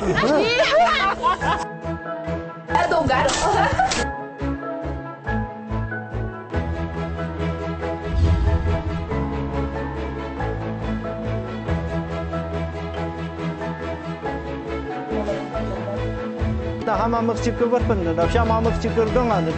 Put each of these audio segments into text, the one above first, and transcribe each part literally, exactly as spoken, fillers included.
I don't got it. ད་ཧ་མ་མི་གཅིག་གི་བུ་སྤུན་འདི་འདྲ། བྱ་མ་མི་གཅིག་གི་སྡོང་ང་འདི།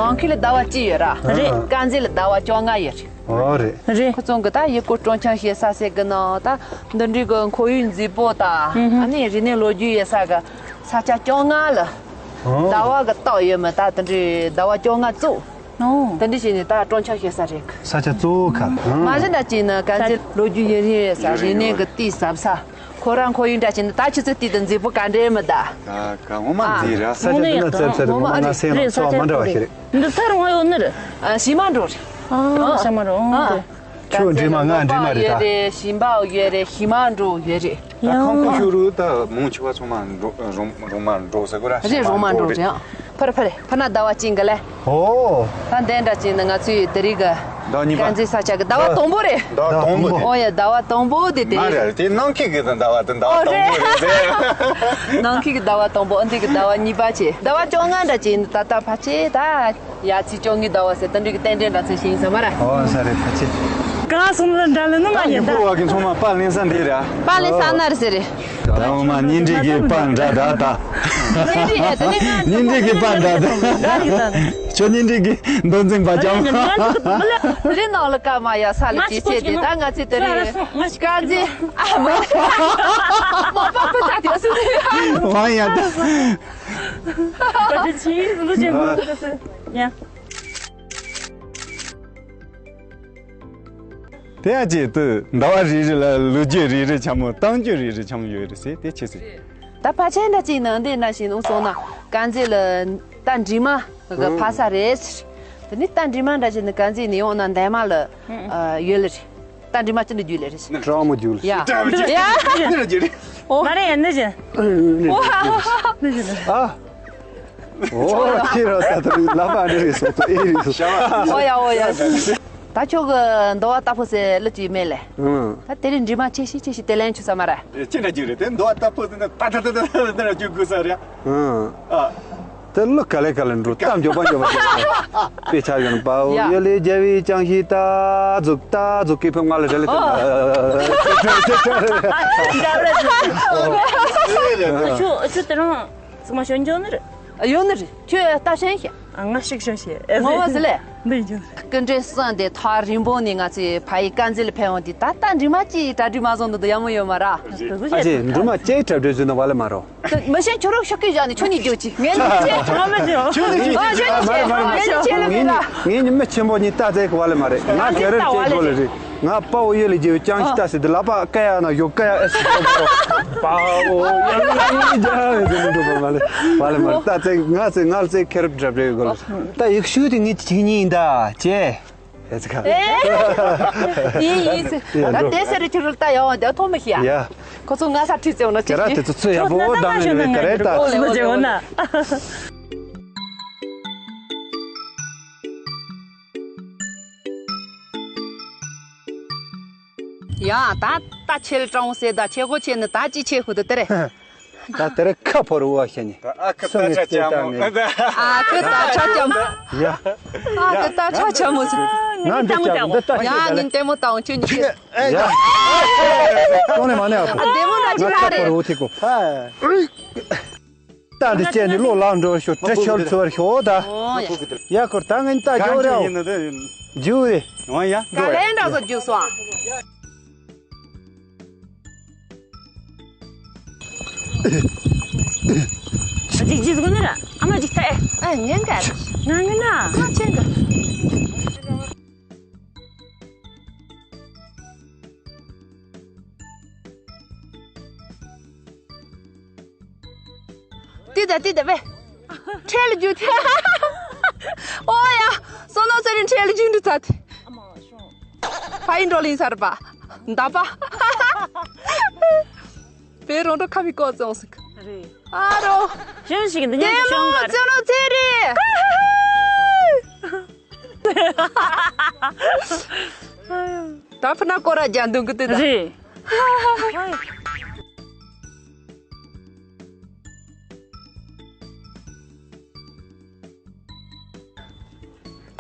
ནང་ཁུལ་ལ་ཟླ་བ་གཅིག་ཡོད་ར། རེད། དཀར་མཛེས་ལ་ཟླ་བ་བཅོ་ལྔ་ཡོད་རེད། ཨོ་རེད། རེད། ཁོ་ཚོ་གི་ད་ཡུལ་སྐོར་སྤྲོ་འཆམ་བྱེད་ས་ཟེར་གི་ནང་ད་འདི་འདྲའི་གི་ཁོར་ཡུག་མཛེས་པོ་དང་ཨ་ནི་རིག་གནས་ལོ་རྒྱུས་ཡོད་ས་གི་ས་ཆ་བཅོ་ལྔ་ལ་ཟླ་བ་གི་རྟགས་ཡོད་མེད་ད་དེ་འདྲའི་ཟླ་བ་བཅོ་ལྔ་བཙུགས། ཨོ། དེ་འདྲ་བྱས་ནས་ད་སྤྲོ་འཆམ་བྱེད་ས་རེད། ས་ཆ་གཙོ་བོ་ཁ། མ་གཞི་འདྲ་བྱས་ན་དཀར་མཛེས་ལོ་རྒྱུས་ཡུན་རིང་ཡོད་ས་རིག་གནས་ཀྱི་དུས་ཟབ་ས། ཁོ་རང་ཁོར་ཡུག་འདྲ་བྱས་ན་ད་ཆུ་ཚོད་དུས་དང་མཛེས་པོ་ག་འདྲ་མི་གདའ། ད་ག་ངོ་མ་མཛེས་ར། ས་ཆ་འདི་ན་ཙེབ་ཙེབ་རེད། ངོ་མ་ང་སེམས་ལ་ཚོར་བ་མ་འདྲ་བ་ཞིག་རེད། འདི་ཚར་ང་ཡོད་ནི་རེད། ཨ། ཞི་མ་འགྲོ་རེད། ཨ། ཞི་མ་འགྲོ། ཨ། ཁྱོད་འདྲེ་མ་ང་འདྲེ་མ་རེད་ད། ཡོད་རེད། ཞིང་པ་ཡོད་རེད། ཞི་མ་འགྲོ་ཡོད་རེད། ཡང་ཁང་ཁོ་ཤུ་རུ་ད་མོང་ཆུ་བ་ཚང་མ་འགྲོ་རོང་རོང་མ་འགྲོ་ཟེར་གོ་ར། རེད། རོང་མ་འགྲོ་རེད། ཨ། ཕར་ཕར་ཕར་ན་ཟླ་བ་གཅིག་གི་ལས། ཨོ། ད་འདི་འདྲ་བྱས་ན་ང་ཚོའི་དེ་རིང་གི་ཟླ་གཉིས་པ། དཀར་མཛེས་ས་ཆ་གི་ཟླ་བ་དང་པོ་རེད། ཟླ་བ་དང་པོ་དེ། ཨོ་ཡ། ཟླ་བ་དང་པོ་དེ་དེ། ང་རེད། དེ་ནང་ཁུལ་གི་ཟླ་བ་དེ་ཟླ་བ་ཨོ་དང་པོ་རེད། རེད་དེ། ནང་ཁུལ་གི་ཟླ་བ་དང་པོ། ཨ། འདི་གི་ཟླ་བ་གཉིས་པ་བྱས། ཟླ་བ་བཅོ་ལྔ་འདྲ་བྱས་ནས་ད་ལྟ་ཕལ་ཆེར་ད་ཡ་ཚིག་བཅོ་ལྔའི་ཟླ་བ་ཟེར་དེ་འདྲ་གི་རྟེན་འབྲེལ་འདྲ་ཚོད་ཞིག་ཡིན་ས་མ་རེད། ཨོ་ས་རེད། ཕལ་ཆེར། གང་སོང་ལ་འདྲ་ལ་ནི་མ་ད་ཡིན་ཡིན་ད། ཁོ་བ་གི་ཚང་མ་པཱ་ལེན་ས་འདི་རེད། པཱ་ལེན་ས་ན་རེད་ཟེར་རེད། ད་འོ་མ་གཉེན་སྒྲིག་གི་པཱ་འདྲ་འདྲ་ད། གཉེན་སྒྲིག་ཡ་དེ་ནི་ང་གཉེན་སྒྲིག་གི་པཱ་འདྲ་འདྲ། ཁྱོད་གཉེན་སྒྲིག་གི་མདོ་འཛིན་པ་ཀྱང་། རི་ནང་ལ་ཀ་མ་ཡ་ས་ལ་ཅི་བྱེད་དེ། ད་ང་ཚོས་དེ་རིང་དཀར་མཛེས། ཨ་མ། མ་པ་པ་ད་དེ་སུ་རེད། ཝང་ཡ་ད། ད་དེ་ཅི་ཟིན་ལོ་ཅན་མ་ད་སུ་ཡ། དེ་ཡང་ཅིག་ཏུ་ཟླ་བ་རེ་རེ་ལ་ལོ་རྒྱུས་རེ་རེ་འཆམ་མོ། གཏམ་རྒྱུད་རེ་རེ་འཆམ་ཡོད་རེད་ཟེར་དེ་ཆེ་ཟེར། ད་ཕལ་ཆེར་འདྲ་ཅིག་ནང་འདི་ན་ཞིག་ནང་སོང་ན་དཀར་མཛེས་ལ་རྟ་འགྲིག་མ་གི་ཕ་ས་རེད་ཟེར། དེ་ནི་རྟ་འགྲིག་མ་འདྲ་ཅིག་ནི་དཀར་མཛེས་ནས་ཡོང་ན་འདན་མ་ལ་ཡོད་ལེ་རེད། རྟ་འགྲིག་མ་ཅི་འདྲ་རྒྱུ་ལེ་རེད། ཀྲང་མོ་རྒྱུ་ལེ། ཡ། ཡ། ཨོ། མ་རེད་ཡ་འདི་ཅི། ཨ། ཨོ་ཁྱེད་རང་ད་ལྟ་ལབ་པ་འདྲ་རེད་སོང་ཏོ་ཨེ་རེད་སོང་། ཨོ་ཡ་ཨོ་ཡ། ད་ཁྱོད་ཀྱི་འདོ་བ་ལྟ་ཕོ་ཟེར་ལུ་ཅིག་མེད་ལེ། ཨང་། ད་དེ་རིང་འདྲི་མ་ཆེ་ཤི་ཆེ་ཤི་དེ་ལན་ཆུ་ས་མ་ར། ཅི་འདྲ་རྒྱུ་རེད་དེ། འདོ་བ་ལྟ་ཕོ་ཟེར་ན་ད་ད་ད་ད་ད་རྒྱུ་དགོས་ས་རེད། ཨང་། ཨ། དེ་ལུ་ག་ལེ་ག་ལེ་འགྲོ་གཏམ་མགྱོགས་པ་མགྱོགས་པ་ཅིག་དཔེ་ཆ་ཡོད་ན་དཔའ་བོ་ཡ་ཡོད་ལེ་རྒྱལ་བའི་ཅང་ཤེས་ད་ཟུག་ད་ཟུག་གི་ཕེབས་ང་ལ་རེ་ལེ་ཨོ། ད། ཁྱོད་ཁྱོད་དེ་རིང་། ཚང་མ་ཞོན་འཇོག་ནི་རེད། ཨ། ཡོད་ནི་རེད། ཁྱོད་ལྟ་ཤེས་ཤག་ཨ། ང་ཞིག་ཤོད་ཤེས། ངོ་མ་ཟི་ལེ། འདི་ཡིན་རྒྱུ་རེད། སྐུ་མགྲོན་གསུམ་དེ་ཐག་རིང་པོ་ནས་ང་ཚོའི་ཕ་ཡུལ་དཀར་མཛེས་ལ་ཕེབས་འོང་དུས་ད་ལྟ་འདྲི་མ་ཅིག་གྲ་སྒྲིག་མ་བཟོ་འདུག་ཡག་མོ་ཡོད་མ་ར། ཨ་ཅེ་འདྲི་མ་ཅིག་གྲ་སྒྲིག་བཟོས་ན་བ་ལེ་མ་རོ། མི་ཤེས། ཁྱོད་རང་ཤོག་གི་བཞག་ནས་ཁྱོད་གཉིས་རྒྱུག་ཅིག་ངས་འདི་ཅེ། ཁྱོད་གཉིས་ཅེ། ཨ། ཁྱོད་གཉིས་ཅེ། ངས་གཉིས་ཅེ་ལ་མེད་ལ། ངས་གཉིས་མི་ཆེན་པོ་གཉིས་ལྟ་ཚེ་གི་བ་ལེ་མ་རེད། ང་ག་རེ་ཅེ་གོ་ལེ་རེད། ང་དཔའ་བོ་ཡོད་ལེ་རྒྱལ་བའི་ཅང་ཤེས་ད་ཟེར་དེ་ལག་པ་ཀ་ཡ་ན་ཡོ་ཀ་ཡ་ཨེ་སི་དཔའ་བོ་ཡོད་ལེ་རྒྱལ་བའི་ཟེར་མི་འགྲོ་གི་མ་ལེ། བ་ལེ་མ་རེད། ད་ཚེ་ང་ཚེ་ང་ཚེ་ཁེར་བྲབ་རེ་གོ་ལེ། ད་ཡིག་ཤུགས་དེ་ངས་ཅིག་ཉིན་ད་ཅེ། ཨེ་ཙི་ཁ། ཡིན་ཡིན་ཟེར། ད་དེ་ཟེར་རེ་ཁྱོད་རུ་ད་ཡོང་དེ་ཐོག་མི་ཤེས་ཡ། ཡ། ཁོ་ཚོ་ང་ས་ཁྲིད་ཙེ་འོ་ན་ཅེ་ཁྱེད་ར་དེ་ཚོ་ཚོད་ཡག་པོ་བདམས་ནས་ནི་ག་རེ་ད། ཨོ་ལེ་ཨོ་ལེ་ཨོ་ལེ། ཡ། ད་ད་ཆེ་ལ་ཀྲང་ཟེར་ད་ཆེ་གོ་ཆེ་ནི་ད་ཅི་ཆེ་ཧུ་ད་དེ་རེད། ད་དེ་རེད་ཁ་ཕོར་བ་ཤ་ནི། ད་ཨ་ཁུ་ད་ཆ་ཆ་མོ། ཨ་ཁུ་ད་ཆ་ཆ་མོ། ཡ། ཨ་ཁུ་ད་ཆ་ཆ་མོ་ཟེར། ང་འདི་ཆ་འདི་ད་ཆ་ཡ། ངས་ལྟད་མོ་ལྟ་འོང་ཁྱོད་གཉིས་ཀྱིས། ཡ། གཏོང་ནས་མ་ནས་ཨ་ཁུ། ཨ་ལྟད་མོ་འདྲ་ཅིག་ལྟ་རེད། ང་ཁ་ཕོར་བ་ཐིག་གོ། ད་འདི་བཅད་ནས་བློ་ལག་འགྲོ་ཤོག་དྲི་ཤོར་ཚུར་ཤོག་ད། ཨོ་ཡ། ཡ་ཁོར་ད་ངས་ལྟ་རྒྱོ་རེའོ། རྒྱུགས་རེད། ཡང་ཡང་འགྲོ་ཡ། ག་ལེ་འདྲ་བོ་རྒྱུགས་སོང་། ཅིག་ཅིག་གོ་ནི་ར། ཨ་མ་ཅིག་ལྟ་ཨེ། ཨ་ངན་ག་ངན་ག་ན། ཁ་ཆེན་ག་ཏི་ད་ཏི་ད་བེ། ཁྲེལ་རྒྱུ་ཐེ། ཨོ་ཡ། སོ་ནོ་ཚེ་རིང་ཁྲེལ་རྒྱུ་འདི་ཚ་ཐེ། ཕ་ཡིན་འགྲོ་ལིན་སར་པ། མདའ་པ། བེ་རོང་འགྲོ་ཁ་བི་ཀོ་ཙོང་སིག་རེད། ཨ་རོ། ཞོན་ཞིག་འདི་ཉམས་ཞོན་ག་རེད། སོ་ནོ་ཚེ་རིང་། ད་ཕུ་ན་ཀོ་ར་རྒྱ་འདུང་གི་ཏི་ད། རེད།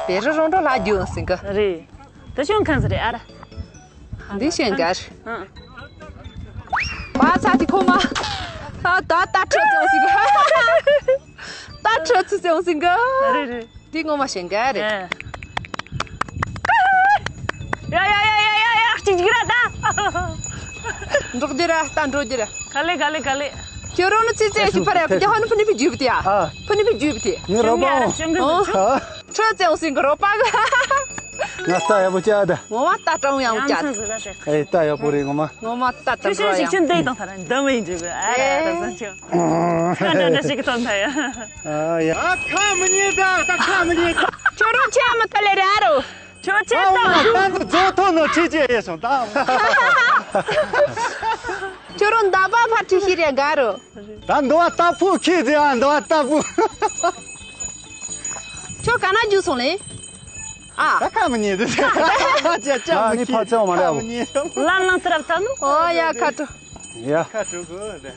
བེ་རི་རོང་འགྲོ་ལ་རྒྱུ་སིང་གི་རེད། ད་ཤོན་ཁན་ཟེར་རེད་ཨ་ར། འདི་ཤོན་གར། ཨ། མ་ཚ་དི་ཁོ་མ། ད་ད་ད་ཁྲོ་ཙོང་སིང་གི་ད་ཁྲོ་ཚུ་ཙོང་སིང་གི་རེད་རེད། འདི་ངོ་མ་ཞེང་ག་རེད། ཡ་ཡ་ཡ་ཡ་ཡ་ཡ་གཅིག་གཅིག་ར་ད། འགྲོགས་རྒྱུ་ར་ད་འགྲོ་རྒྱུ་ར། ག་ལེ་ག་ལེ་ག་ལེ། ཁྱོད་རང་ནི་ཙི་ཙི་ཞིག་ཕར་ཡ་ཕུ་ཏི་ཧོ་ནི་ཕུ་ནི་ཕི་རྒྱུ་བི་ཏི་ཡ། ཨ། ཕུ་ནི་ཕི་རྒྱུ་བི་ཏི། ངའི་རོ་པ། ཨ། ཁྲོ་ཙེ་འོང་སིང་གི་རོ་པ་གི། ང་ལྟ་ཡག་པོ་བྱ་ད། ངོ་མ་ལྟ་སྤྲང་ཡག་པོ་བྱ་ད། ཨེ་ལྟ་ཡག་པོ་རེད་ངོ་མ། ངོ་མ་ལྟ་སྤྲང་ཡག་པོ། ཤིག་ཤིག་ཤིག་འདི་དང་ཐ་ར་འདི་མི་ཡིན་འདྲ་གི་ཨ་ར་ར་ཟ་ཆོ། ཁ་འདྲ་འདྲ་ཞིག་གི་ཐོན་ཐ་ཡ། ཨ་ཡ། ཨ་ཁ་མི་ཉན་ད་ད་ཁ་མི་ཉན་ད། ཁྱོད་རང་ཆ་མི་ཐ་ལེ་ར་རོ། ཁྱོད་ཆ་ད། ད་ད་ད་རྫོགས་ཐོག་ནོ་ཁྲིད་ཅེས་ཡེ་སོང་ད། ཁྱོད་རང་མདའ་པ་ཕར་ཁྲིད་ཤི་རེ་ག་རོ། ད་འདོ་བ་ལྟ་ཕུ་ཁྱེད་དེ་ཨ་འདོ་བ་ལྟ་ཕུ། ཁྱོད་ག་ན་རྒྱུ་སོང་ལེ། ཨ། ད་ཁ་མི་ཉན་དེ། ཅ་ཅ་ཨ་མི་ནི་ཕ་ཚེ་བ་མ་རེད་ཨ་བོ། ཁ་མི་ཉན། ལ་ལང་ཏི་རབ་ཐ་ནུ། ཨོ་ཡ་ཁ་ཏོ། ཡ། ཁ་ཏོ་གོ་དེ།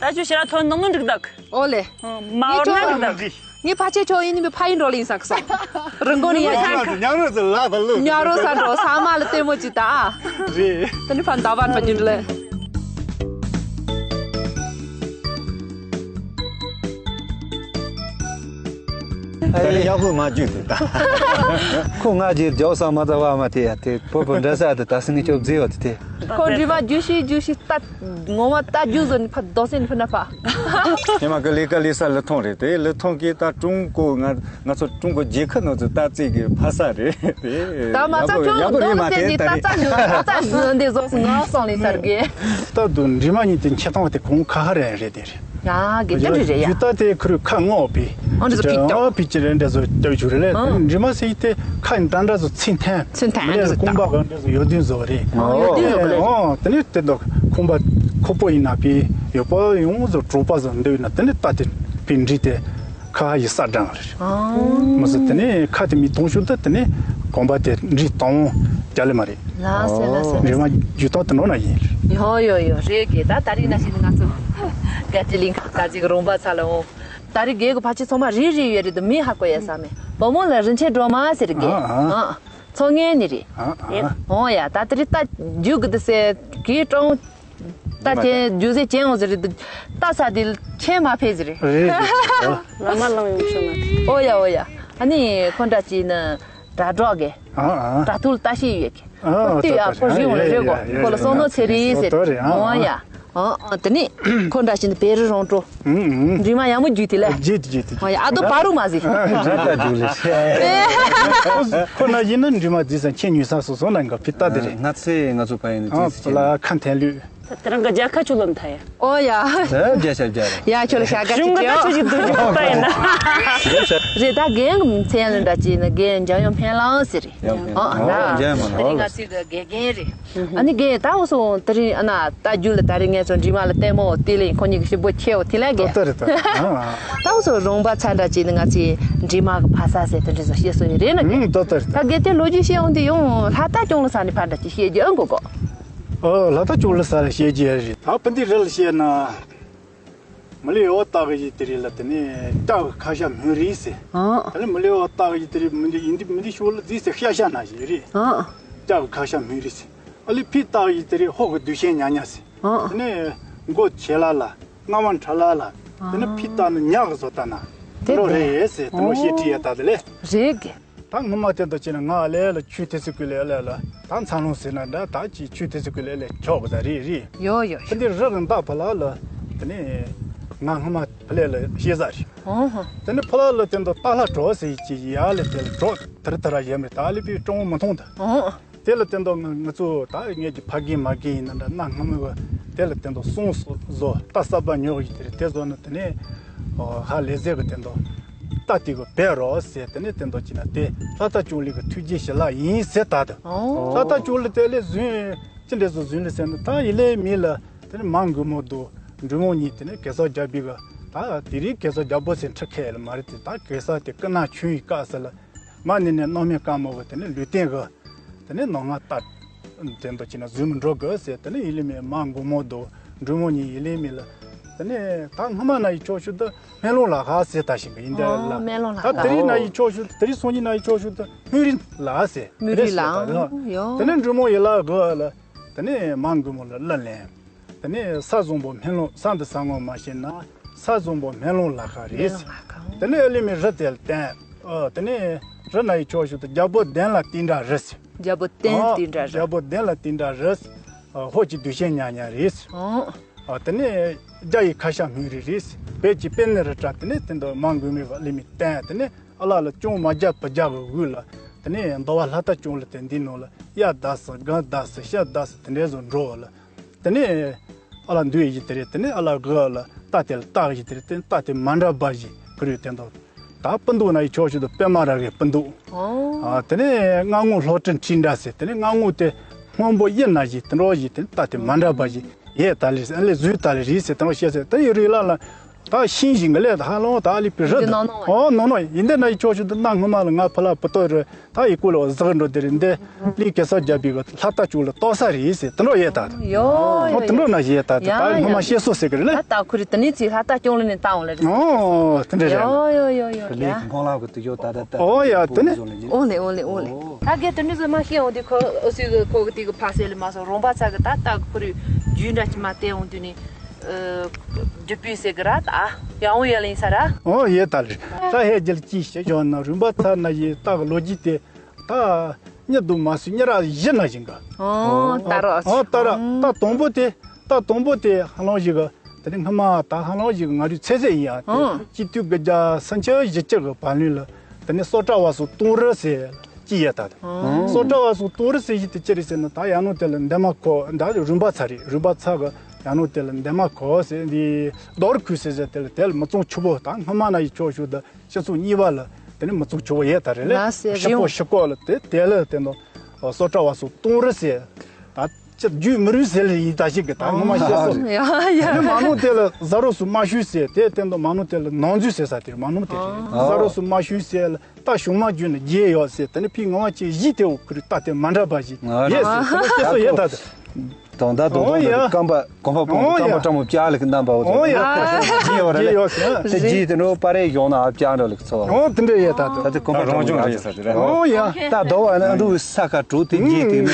ད་ཅུ་ཤ་ར་ཐོན་ནོ་མི་འགྲིག་དག་ཨོ་ལེ། མ་འོར་ན་འགྲིག་དག་ངའི་ཕ་ཆེ་ཆོ་ཡིན་ནི་ཕ་ཡིན་འགྲོ་ལེ་ཡིན་ས་ཁ་སོ། རིན་གོང་ནི་ཡ་ཅི། ཉག་རོ་ཚོ་ལ་ཕ་ལུ། ཉག་རོ་ས་འགྲོ་ས་མ་ལ་ལྟད་མོ་ཅི་ད་ཨ། རེད། ད་ནི་ཕ་མདའ་བར་ཕ་རྒྱུན་ལེ། ད་ནི་ཡག་པོ་མ་རྒྱུན་དུ་ད། ཁོ་ང་རྗེས་རྒྱག་ས་མ་ད་བ་མ་དེ་ཡ་དེ་པོ་པོ་འདྲ་ས་དེ་ད་སི་ནི་ཁྱོད་མཛེས་བ་དེ་དེ། ཁོ་འདྲི་མ་རྒྱུ་ཤི་རྒྱུ་ཤི་ད། ངོ་མ་ལྟ་རྒྱུ་བཟོ་ནི་ཕ་རྡོ་སེ་ནི་ཕུ་ན་ཕ། ཧེ་མ་ཀི་ལི་ཀ་ལི་ས་ལི་ཐོང་རེད་དེ་ལི་ཐོང་གི་ད་ཀྲུང་གོ་ང་ང་ཚོ་ཀྲུང་གོ་རྒྱལ་ཁབ་ནང་ཚོ་ལྟ་རྩེད་གི་ཕ་ས་རེད་དེ། ད་མ་ཚ་ཁྱོད་རྡོ་སེ་ནི་ད་ཙ་ཞུ་ད་ཙ་ཞུ་འདི་བཟོ་སོང་ང་སོང་ལི་སར་གི། ད་དུ་འདྲི་མ་ཉིད་དེ་ཆེ་ཐང་བ་དེ་གོང་ཁ་ཧ་རེ་རེད་དེ་རེད། ཡ་གི་ཏི་རི་རེད་ཡ། ཡུ་ད་དེ་ཁུ་རུ་ཁ་ངོ་བི། ཨོ་འདི་ཚོ་ཕིག་ཏོ། ཨོ་ཕིག་ཅི་རེད་འདྲ་བཟོ་ལྟ་བུ་ཞུ་རེད་ལེ། ཨོ། འདྲི་མ་སེ་དེ་ཁ་འདྲ་འདྲ་བཟོ་ཚིན་ཐན། ཚིན་ཐན། མི་ལས་ཀུང་པ་ག་འདྲ་བཟོ་ཡོད་དུན་བཟོ་རེད། ཨོ་ཡོད་དུན་བཟོ་གི་ལེ། ཨོ་དེ་ནི་དེ་འདོག་ཁུང་པ་ཁོ་པོ་ཡིན་ན་བི་ཡོད་པ་ཡོང་བཟོ་གྲོགས་པ་བཟོ་འདི་ཡིན་ན་དེ་ནི་ད་དེ་བི་འདྲི་དེ་ཁ་ཡི་ས་འདྲ་རེད། ཨོ། མ་སོ་དེ་ནི་ཁ་དེ་མི་གཏོང་ཤུལ་ད་དེ་ནི་ཁུང་པ་དེ་འདྲི་གཏོང་རྒྱ་ལེ་མ་རེད། ལགས་སེ་ལགས་སེ། འདྲི་མ་རྒྱུ་ད་དེ་འགྲོ་ན་ཡིན། ཡོ་ཡོ་ཡོ་རེད་གི་ད་ད་རིང་ན་ཞིག་ནི་ང་ཚོ་ག་ཅི་ལིང་ག་ཅིག་རོང་པ་ཚ་ལ་འོང་། ད་རེས་རྒན་གྱི་ཕ་ཆེ་ཚང་མ་རེ་རེ་ཡོད་རེད་དུ་མི་ཧ་གོ་ཡ་ས་མེད། བུ་མོ་ལ་རིན་ཆེན་སྒྲོལ་མ་ཟེར་རྒན། ཨ་ཨ། ཚོ་ངན་ནི་རེད། ཨ་ཨ། འོང་ཡ་ད་དེ་རེད་ད་རྒྱུ་གི་དུ་སེ་གི་ཀྲོང་། ད་ཁྱེད་རྒྱུ་ཟེ་ཅན་འོང་ཟེར་རེད་དུ་ད་ས་དེ་ཁྱེད་མ་ཕེ་ཟེར་རེད། རེད་རེད། ལ་མ་ལང་ཡོང་ཤོག་ན། འོ་ཡ་འོ་ཡ། ཨ་ནི་ཁོ་འདྲ་ཅིག་ནི་དྲ་གྲོགས་གི་ཨ་ཨ། དྲ་ཐུལ་ལྟ་ཤེས་ཡོད་གི་ཨ་ཨ། ལྟོས་ཡ་ཁོ་རི་འོང་ལ་རེད་གོ་ཁོ་ལ་སོང་ནོ་ཚེ་རེད་ཟེར། འོ་ཡ། ཨ་ཨ། དེ་ནི་ཁོ་འདྲ་ཞིག་ནི་བེ་རི་རོང་ཀྲོ། འདྲི་མ་ཡག་མོ་རྒྱུད་དེ་ལ། རྒྱུད་དེ་རྒྱུད་དེ། ཨ་ཡ་ཨ་དོ་བ་རུ་མ་ཟི། ར་ད་རྒྱུད་ལ་ཤེས། ཁོ་ན་ཡིན་ན་འདྲི་མ་རྫི་ས་ཁྱེད་ཉུས་ས་སོ་སོ་ན་འགའ་ཕི་ཏ་དེ་རེད། ང་ཚེ་ང་ཚོ་ཕ་ཡིན་ནི་ཨ་རྫི་ས་ཁྱེད་ལ་ཁ་འཐེན་ལུས། ད་རང་ག་རྒྱ་ཁ་ཆུ་ལོན་ཐ་ཡ། ཨོ་ཡ། ད་རྒྱ་ཤ་རྒྱ་རེད། ཡ་ཁྱོད་ལ་ཤ་ག་ཅིག་ཅེ། ཆུ་ཞིག་དུ་ཞིག་པ་ཡིན་ན། རེད་ད་རྒན་གི་མཚན་ཡང་ལ་འདྲ་ཅིག་ན་རྒན་འཇམ་དབྱངས་འཕེན་ལང་ཟེར་རེད། ཡང་འཕེན་ཨ་ལང་ཨ་འཇམ་དབྱངས་མ་ལ་ཨོ་ལ། ང་ཚོའི་གི་དགེ་རྒན་རེད། ཨ་ནི་རྒན་ད་འུ་སོང་དེ་རིང་ཨ་ན་ད་རྒྱུ་ལ་ད་རིང་ངས་ཚོ་འདྲི་མ་ལ་ལྟད་མོ་དེ་ལ་ཡིན་ཁོ་གཉིས་ཀྱི་ཞིབ་པོ་ཁྱེའོ་དེ་ལ་རྒན། ཏོ་ཏོ་རེད་ཏོ། ད་འུ་སོང་རོང་པ་ཚ་འདྲ་ཅིག་ནི་ང་ཚོའི་འདྲི་མ་གི་ཕ་ས་ཟེར་དེ་འདྲ་ཟོ་ཤེས་སོ་ཡི་རེད་ན་རྒན། ཏོ་ཏོ་རེད་ད་ཏོ། རྒན་དེ་ལོ་རྒྱུས་ཤེས་འོང་དེ་ཡོང་ལྷ་ད་སྐྱོང་ལ་ས་ནི་ཕ་འདྲ་ཅིག་ཤེས་རྒྱུ་ཨང་གོ་གོ། ཨོ་ལྷ་ད་སྐྱོང་ལ་ས་ལ་ཤེས་རྒྱུ་རེད། ད་བུ་འདི་རི་ལ་ཤེས་ན། མི་ལི་ཨོ་ཏག་གི་ཡི་དེ་རི་ལ་དེ་ནས་ལྕགས་ཀྱི་ཁ་ཤ་མུན་རི་ཟེར། ཨ། དེ་ནས་མི་ལི་ཨོ་ཏག་གི་ཡི་དེ་རི་མི་འདི་ཡིན་འདི་མི་འདི་ཤོག་ལ་རྫིས་ཟེར་ཤ་ཤ་ན་ཞིག་རི། ཨ། ལྕགས་ཀྱི་ཁ་ཤ་མུན་རི་ཟེར། ཨ་ལི་ཕི་ཏག་གི་ཡི་དེ་རི་ཧོ་གི་དུས་ཆེན་ཉ་ཉ་ཟེར། ཨ། དེ་ནས་མགོ་ཆེ་ལ་ལ་རྔ་བ་ཁྲ་ལ་ལ། དེ་ནས་ཕི་ཏག་ནི་ཉག་གི་བཟོ་ལྟ་ན། དེ་དེ་ནོ་རེད་ཟེར་དེ་ནོ་ཤེས་ཁྲི་ཡ་ཏག་དེ་ལས། རེད་གི། ད་སྔོན་མ་དེ་འདྲ་བྱས་ན་ང་ཨ་ལས་ལ་ཆུ་དེ་ཚོ་ཀུན་ལས་ཨ་ལས་ལ་ད་འཚར་ལོངས་ཟེར་ན་འདྲ། ད་ཅིག་ཆུ་དེ་ཚོ་ཀུན་ལས་ལས་ཆོག་གི་ད་རེད་རེད། ཡོ་ཡོ། དེ་འདི་རི་གི་མདའ་ཕ་ལ་ལ་དེ་ནས་ང་སྔོན་མ་ཕ་ལས་ལ་ཤེས་ས་རེད། ཨོ་ཧོ། དེ་ནས་ཕ་ལ་ལ་དེ་འདྲ་ཏཱ་ལ་གྲོགས་ཟེར་གྱི་ཡ་ལས་དེ་ལ་གྲོགས་དེར་དེ་ར་ཡེ་མེད་ད་ལས་པའི་ཀྲོང་མི་མཐོང་ད། ཨོ། དེ་ལ་བརྟེན་ཏོ་ང་ང་ཚོ་ད་ངེད་ཀྱི་ཕ་རྒན་མ་རྒན་ཡིན་ན་འདྲ་གནའ་སྔ་མོའི་གི་དེ་ལ་བརྟེན་ཏོ་སོང་བཟོ་རྟ་གསར་པ་ཉོ་གི་དེ་རེད། དེ་བཟོ་ན་དེ་ནས་ཧ་ལས་ཟེར་གི་བརྟེན་ཏོ་རྟ་དེ་གི་བེད་རོགས་ཟེར། དེ་ནས་བརྟེན་ཏོ་ཅི་ན་དེ་ལྷ་རྟ་ཅུང་ལི་གི་ཐུགས་རྗེ་ཞི་ལ་ཡིན་ཟེར་ད་དུ། ལྷ་རྟ་ཅུང་ལི་དེ་ལས་བཟུང་ཅི་འདྲས་བཟོ་བཟུང་ལི་ཟེར་ན་ད་ཡི་ལས་མི་ལ་དེ་ནས་མ་མགུ་མོ་དུ་འབྲུ་མོ་གཉིས་དེ་ནས་གེ་སར་རྒྱལ་པོའི་གི་ད་དེ་རིང་གེ་སར་རྒྱལ་པོ་ཟེར་ཁྲི་ཁ་ཡ་ལ་མ་རེད། དེ་ད་གེ་སར་དེ་སྐུ་ན་ཆུང་ཡི་སྐབས་སུ་ལ་མ་ནི་ནས་སྣང་མེད་དཀར་མོ་གི་དེ་ནས་ལུས་རྟེན་གི་དེ་ནས་ནང་ང་ལྟ། དེ་འདྲ་བྱས་ན་བཟོས་མི་འགྲོ་གི་ཟེར། དེ་ནས་ཡི་ལི་མེ་མ་མགུ་མོ་དོ་འབྲུ་མོ་གཉིས་ཡི་ལི་མེ་ལ། དེ་ནས་ད་སྔ་མ་ན་ཡི་ཕྱོགས་ཤུལ་དུ་སྨན་ལུང་ལ་ཧ་ཟེར་ད་ཞིག་ཡིན་དེ་ལ། ད་དེ་རིང་ན་ཡི་ཕྱོགས་ཤུལ་དེ་རིང་སང་ཉིན་ན་ཡི་ཕྱོགས་ཤུལ་དུ་སྨན་རི་ལ་ཟེར། སྨན་རི་ལ། དེ་ནས་འབྲུ་མོ་ཡི་ལ་གི་ལ། དེ་ནས་མ་མགུ་མོ་ལ་ལ་ལེན། དེ་ནས་ས་བཟང་པོ་སྨན་ལུང་ས་འདི་ས་ངོ་མ་ཤེས་ན་ས་བཟང་པོ་སྨན་ལུང་ལ་ཁ་རེད། དེ་ནས་ཨ་ལི་མི་རི་དེ་ལ་བསྟན། ཨ་དེ་ནས་རི་ན་ཡི་ཕྱོགས་ཤུལ་དུ་རྒྱལ་པོ་གདན་ལ་བཏིང་འདྲ་རེད། རྒྱལ་པོ་གདན་ཨ་བཏིང་འདྲ་རེད། རྒྱལ་པོ་གདན་ལ་བཏིང་འདྲ་རེད། ཨ་ཧོ་ཅི་དུས་ཆེན་ཉག་ཉག་རེད། ཨ་དེ་ནས་རྒྱ་ཡི་ཁ་ཤ་སྨན་རི་རེད། བོད་ཀྱི་དཔེ་ནི་རི་བྲག་དེ་ནས་དེ་འདྲ་མ་མགུ་མི་བ་ཨ་ལི་མི་བསྟན། དེ་ནས་ཨ་ལ་ལ་ཅུང་མ་རྒྱ་བུ་རྒྱ་བའི་དབུས་ལ་དེ་ནས་འདོ་བ་ལྷ་རྟ་ཅུང་ལི་དེ་འདི་ནང་ལ་གཡའ་བདག་སི་སྒང་བདག་སི་ཤ་བདག་སི་དེ་འདྲའི་བཟོ་འགྲོ་བ་ལ། དེ་ནས་ཨ་ལ་འདུས་ཡི་དེ་རེད། དེ་ནས་ཨ་ལ་གི་ལ་རྟ་དེ་ལ་བཏགས་ཡི་དེ་རེད། དེ་ནས་རྟ་དེ་མ་འདྲ་བ་ཞིག་ཁུར་ཡོད་དེ་འདུག་ད་སྤུ་མདོག་ན་ཡི་ཕྱོགས་ཤུལ་དུ་པད་མ་ར་གའི་སྤུ་མདོག་ཨ་དེ་ནས་སྔ་ངོ་ལྷོ་སྤྲིན་ཁྲི་འདྲ་ཟེར། དེ་ནས་སྔ་ངོ་དེ་སྔོན་པོ་གཡུ་ན་བཞིན་དེ་འདྲ་བཞིན་དེ་ནས་རྟ་དེ་མ་འདྲ་བ་ཞིག་ཡས་ད་ལི་ཨ་ལས་བཟོས་ད་ལི་རེད་ཟེར་དེ་འདྲ་བཤད་ཟེར། དེ་ཡི་རུ་ལ་ལ་ད་ཤིང་བཞིན་གི་ལས་ད་ཧ་ལོང་ད་ཨ་ལི་པི་རི་ད་ཨོ་ནོ་ནོ་ཡིན་དེ་ན་ཡི་ཕྱོགས་ཤུལ་དུ་གནའ་སྔ་མ་ལ་ང་ཕ་ལ་པི་ཏོ་རི། ད་ཡི་གུ་ལ་བ་ཟག་འགྲོ་དེ་རེད་འདི། ལི་གེ་སར་རྒྱལ་པོའི་གི་ལྷ་རྟ་ཅུང་ལི་ཏོག་ས་རེད་ཟེར་དེ་འདྲ་ཡས་ད་དུ། ཡོ་ཨོ་དེ་འདྲ་ན་ཡས་ད་དུ། ད་ངོ་མ་ཤེས་སོ་ཟེར་གི་རེད་ལ། ད་ད་ཁུ་རི་དེ་ནི་ཚིག་ལྷ་རྟ་ཅུང་ལི་ནི་ཏང་ལ་རེད། ཨོ་དེ་འདྲ་རེད། ཡོ་ཡོ་ཡོ་ཡོ་ཡ། ཁོང་ལ་གི་དུ་ཡོ་ད་ད་ད། ཨོ་ཡ་དེ་ནི། ཨོ་ལེ་ཨོ་ལེ་ཨོ་ལེ། ད་གེ་དེ་ནི་ཟི་མ་ཤེས་འོང་དེ་ཁོ་ཨོ་སི་གི་ཁོ་གི་དེ་གི་ཕ་སེ་ལི་མ་སོ་རོང་པ་ཚ་གི་ད་ད་ཁུ་རི་རྒྱུས་འདྲ་ཅི་མ་དེ་འོང་དུས་ནི། རྒྱུ་སྤུས་ཟེར་གི་ར་ད་ཡང་འོ་ཡ་ལིན་ས་ར། ཨོ་ཡེ་ད་ལི་ད་ཧེ་རྒྱལ་ཅི་ཤེས་ཞོ་ན་རུམ་པ་ཚ་ན་ཡི་ད་གི་ལོ་རྒྱུས་དེ། ད་གཉིད་དུ་མ་སུ་གཉིད་ར་བཞི་ན་བཞིན་ག་ཨོ་ད་ར་ཨོ་ད་ར་ད་དང་པོ་དེ་ད་དང་པོ་དེ་ཧ་ལོང་ཞིག་ག་དེ་ནི་སྔ་མ་ད་ཧ་ལོང་ཞིག་ང་རུ་ཚེ་ཚེ་ཡིན་ཡ་དེ་ཨོ་སྤྱི་འཐུས་དགུ་བརྒྱ་སུམ་ཅུ་བཞི་བཅུ་གི་བར་ལུས་ལ་དེ་ནི་སོ་ཏྲ་བ་སུ་ཏུང་རི་ཟེར་ཅི་ཡ་ད་དེ་ཨོ་སོ་ཏྲ་བ་སུ་ཏུང་རི་ཟེར་ཞིག་དེ་ཅི་རེད་ཟེར་ན་ད་ཡང་ནོ་དེ་ལ་འདེམས་མ་ཁོ་ད་རུམ་པ་ཚ་རེད། རུམ་པ་ཚ་གི་ཡང་ནོ་དེ་ལ་འདེམས་མ་ཁོ་ཟེར་འདི་རྡོ་རི་ཁུལ་ཟེར་ཟེར་དེ་ལ་དེ་ལ་མི་ཚང་ཆུ་བོ་ད་སྔ་མ་ན་ཡི་ཕྱོགས་ཞུ་ད། སྤྱི་ཚོགས་གཉིས་པ་ལ་དེ་ནི་མི་ཚོགས་ཆུ་བོ་ཡས་ད་རེད་ལ། ཤི་པོ་ཤི་ཀོ་ལ་དེ་དེ་ལ་དེ་ནོ་སོ་ཏྲ་བ་སུ་ཏུང་རི་ཟེར། ད་ཅི་རྒྱུད་མི་རུས་ཟེར་ལ་ཡིན་ད་ཞིག་གི་ད་ངོ་མ་ཤེས་སོ། ཡ་ཡ། དེ་མ་ནོ་དེ་ལ་ཟ་རོ་སུ་མ་ཤུ་ཟེར་དེ་དེ་ནོ་མ་ནོ་དེ་ལ་ནང་འཛུལ་ཟེར་ས་དེ་མ་ནོ་དེ་རེད། ཟ་རོ་སུ་མ་ཤུ་ཟེར་ལ་ད་གཞུང་མ་རྒྱུད་ནི་རྒྱས་ཡོད་ཟེར། དེ་ནི་ཕི་ངོ་མ་ཅི་བཞི་དེ་འོ་ཁུ་རི་ད་དེ་མ་འདྲ་བ་ཞིག་ཡས་ཟེར་དེ་ནི་ཤེས་སོ་ཡས་ད་དེ། དོན་དག་དོན་དག་ཨོ་ཡ། རྐང་པ་གོམ་པ་སྤོ་ཨོ་ཡ། རྐང་པ་སྤྲང་མོ་བཅག་ལེགས་རྣམ་པ་འོ་ཨོ་ཡ། ཟེར་ཡོད་རེད་ལེགས་ཡོད་ཟེར། དེ་རྗེས་དེ་ནོ་པ་རེ་ཡོང་ན་ཨ་བཅག་འགྲོ་ལེགས་ཚོ། ཨོ་དེ་འདྲ་ཡས་ད་དུ། ད་དེ་གོམ་པ་སྤྲང་མོ་བཅག་ཟེར་རེད། ཨོ་ཡ། ད་རྡོ་བ་ནི་ཨ་འདུ་ས་ཁ་གྲུ་དེ་རྗེས་དེ་ནི།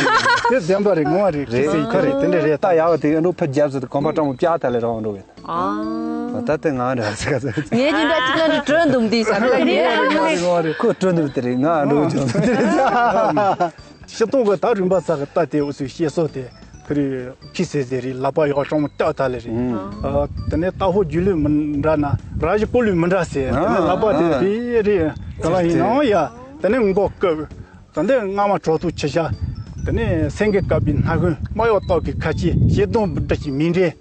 དེ་བདེན་པ་རེད་ངོ་བ་རེད་ཁྱེད་ཚེ་ཁ་རེད་དེ་འདྲ་རེད། ད་ཡག་བ་དེ་ཨ་འདུ་ཕ་རྒྱབ་ཟེར་དུ་གོམ་པ་སྤྲང་མོ་བཅག་ད་ལེ་རང་འགྲོ་བས། ཨ། ད་དེ་ང་རེད་ཟེར་ག་ཟེར། ངས་ཀྱི་འདྲ་ཅིག་ལ་ནི་སྤྲོད་འདུམ་དེ་ས་ཁ་ངོ་བ་རེད་ངོ་བ་རེད། ཁོ་སྤྲོད་འདུམ་དེ་རེད་ང་ཨ་འདུ་འཇོག་འདུམ་དེ་རེད། ཤི་སྟོང་གི་ད་རིམ་པ་ཚ་གི་ལྟ་དེ་འུ་ཚོའི་བཤད་སྲོལ་དེ་ཁི་རི་ཁི་སེ་ཟེ་རི་ལག་པ་ཡག་ཅོང་སྐྱག་ཐ་ལེ་རི། ཨ་དེ་ནས་ལྟ་ཕོ་རྒྱུ་ལུས་མི་འདྲ་ན་ར་ཞི་ཀོ་ལུས་མི་འདྲ་ཟེ། དེ་ནས་ལག་པ་དེ་ཨ་དེ་རི་ག་ལ་ཡིན་ནའང་ཡ་དེ་ནས་མགོ་སྐབས་དེ་ནས་རྔ་མ་གྲོག་ཐུག་ཆུ་ཤ། དེ་ནས་སེང་གེ་བཀབ་པའི་སྣ་ཁུང་། མ་གཡོག་ཏོག་གི་ཁ་ཆེ། ཞེ་སྡང་བུ་འདྲ་ཞིག་མི་འདྲེ།